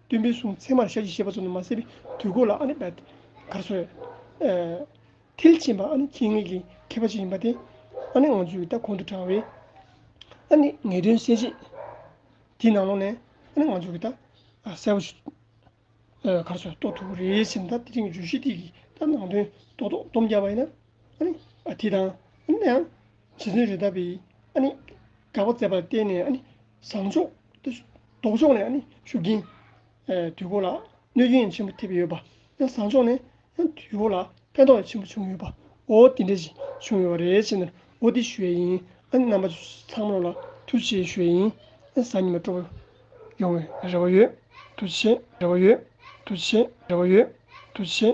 སྟོན་པའི་གསུང་ཚད་མར་ཞལ་གྱིས་བཞེས་པ་ཚོ་ནི་མ་ཟད་པའི་དུས་འཁོར་ལ་ཨ་ནི་ག་རེ་ཟེར་མཐིལ་ཕྱིན་པ་ཨ་ནི་མཁས་མཁས་ཀྱི་མཁས་པ་ཞིག་ཡིན་པ་དེ་ཨ་ནི་ང་ཚོས་ད་གོང་དུ་དྲངས་པའི་ཨ་ནི་ངེས་དོན་གསལ་བྱེད་དེའི་ནང་ལོགས་ནས་ཨ་ནི་ང་ཚོས་ད་གསལ་པོ་ཞིག་ག་རེ་ཟེར་རྟོགས་ཐུབ་ཀྱི་རེད་ཟེར་ན་ད་དེ་རིང་གི་བརྗོད་གཞི་དེ་གི་ད་ནང་དོན་རྡོག་རྡོག་སྡོམ་རྒྱག་པ་ཡིན་ན་ཨ་ནི་ཨ་དེ་དང་ཨ་ནི་ཡང་རྗེ་བཙུན་རེད་མདའ་བའི་ཨ་ནི་དགག་པ་མཛད་པར་བརྟེན་ནས་ཨ་ནི་བཟང་ཕྱོགས་དེ་ལྡོག་ཕྱོགས་ནས་ཨ་ནི་ཤུགས་རྐྱེན་དུས་འཁོར་ལ་གནོད་སྐྱོན་ཡང་ཆེན་པོ་ཐེབས་ཡོད་པ་ཡང་བཟང་ཕྱོགས་ནས་ཡང་དུས་འཁོར་ལ་ཕན་ཐོགས་ཡང་ཆེན་པོ་བྱུང་ཡོད་པ། འོ་དེ་འདྲ་ཞིག་བྱུང་ཡོད་པ་རེད་ཟེར་ནས་འོ་དེ་ཞུ་ཡས་ཡིན། ཨ་ནི་རྣམ་པ་ཚང་མ་ལ་ཐུགས་རྗེ་ཆེ་ཞུ་ཡས་ཡིན། ཨ་ནི་གཟའ་ཉི་མ་སྤྲོ་པོ་ཡོང་བའི་རེ་བ་ཡོད། ཐུགས་རྗེ་ཆེ། རེ་བ་ཡོད། ཐུགས་རྗེ་ཆེ། རེ་བ་ཡོད། ཐུགས་རྗེ་ཆེ།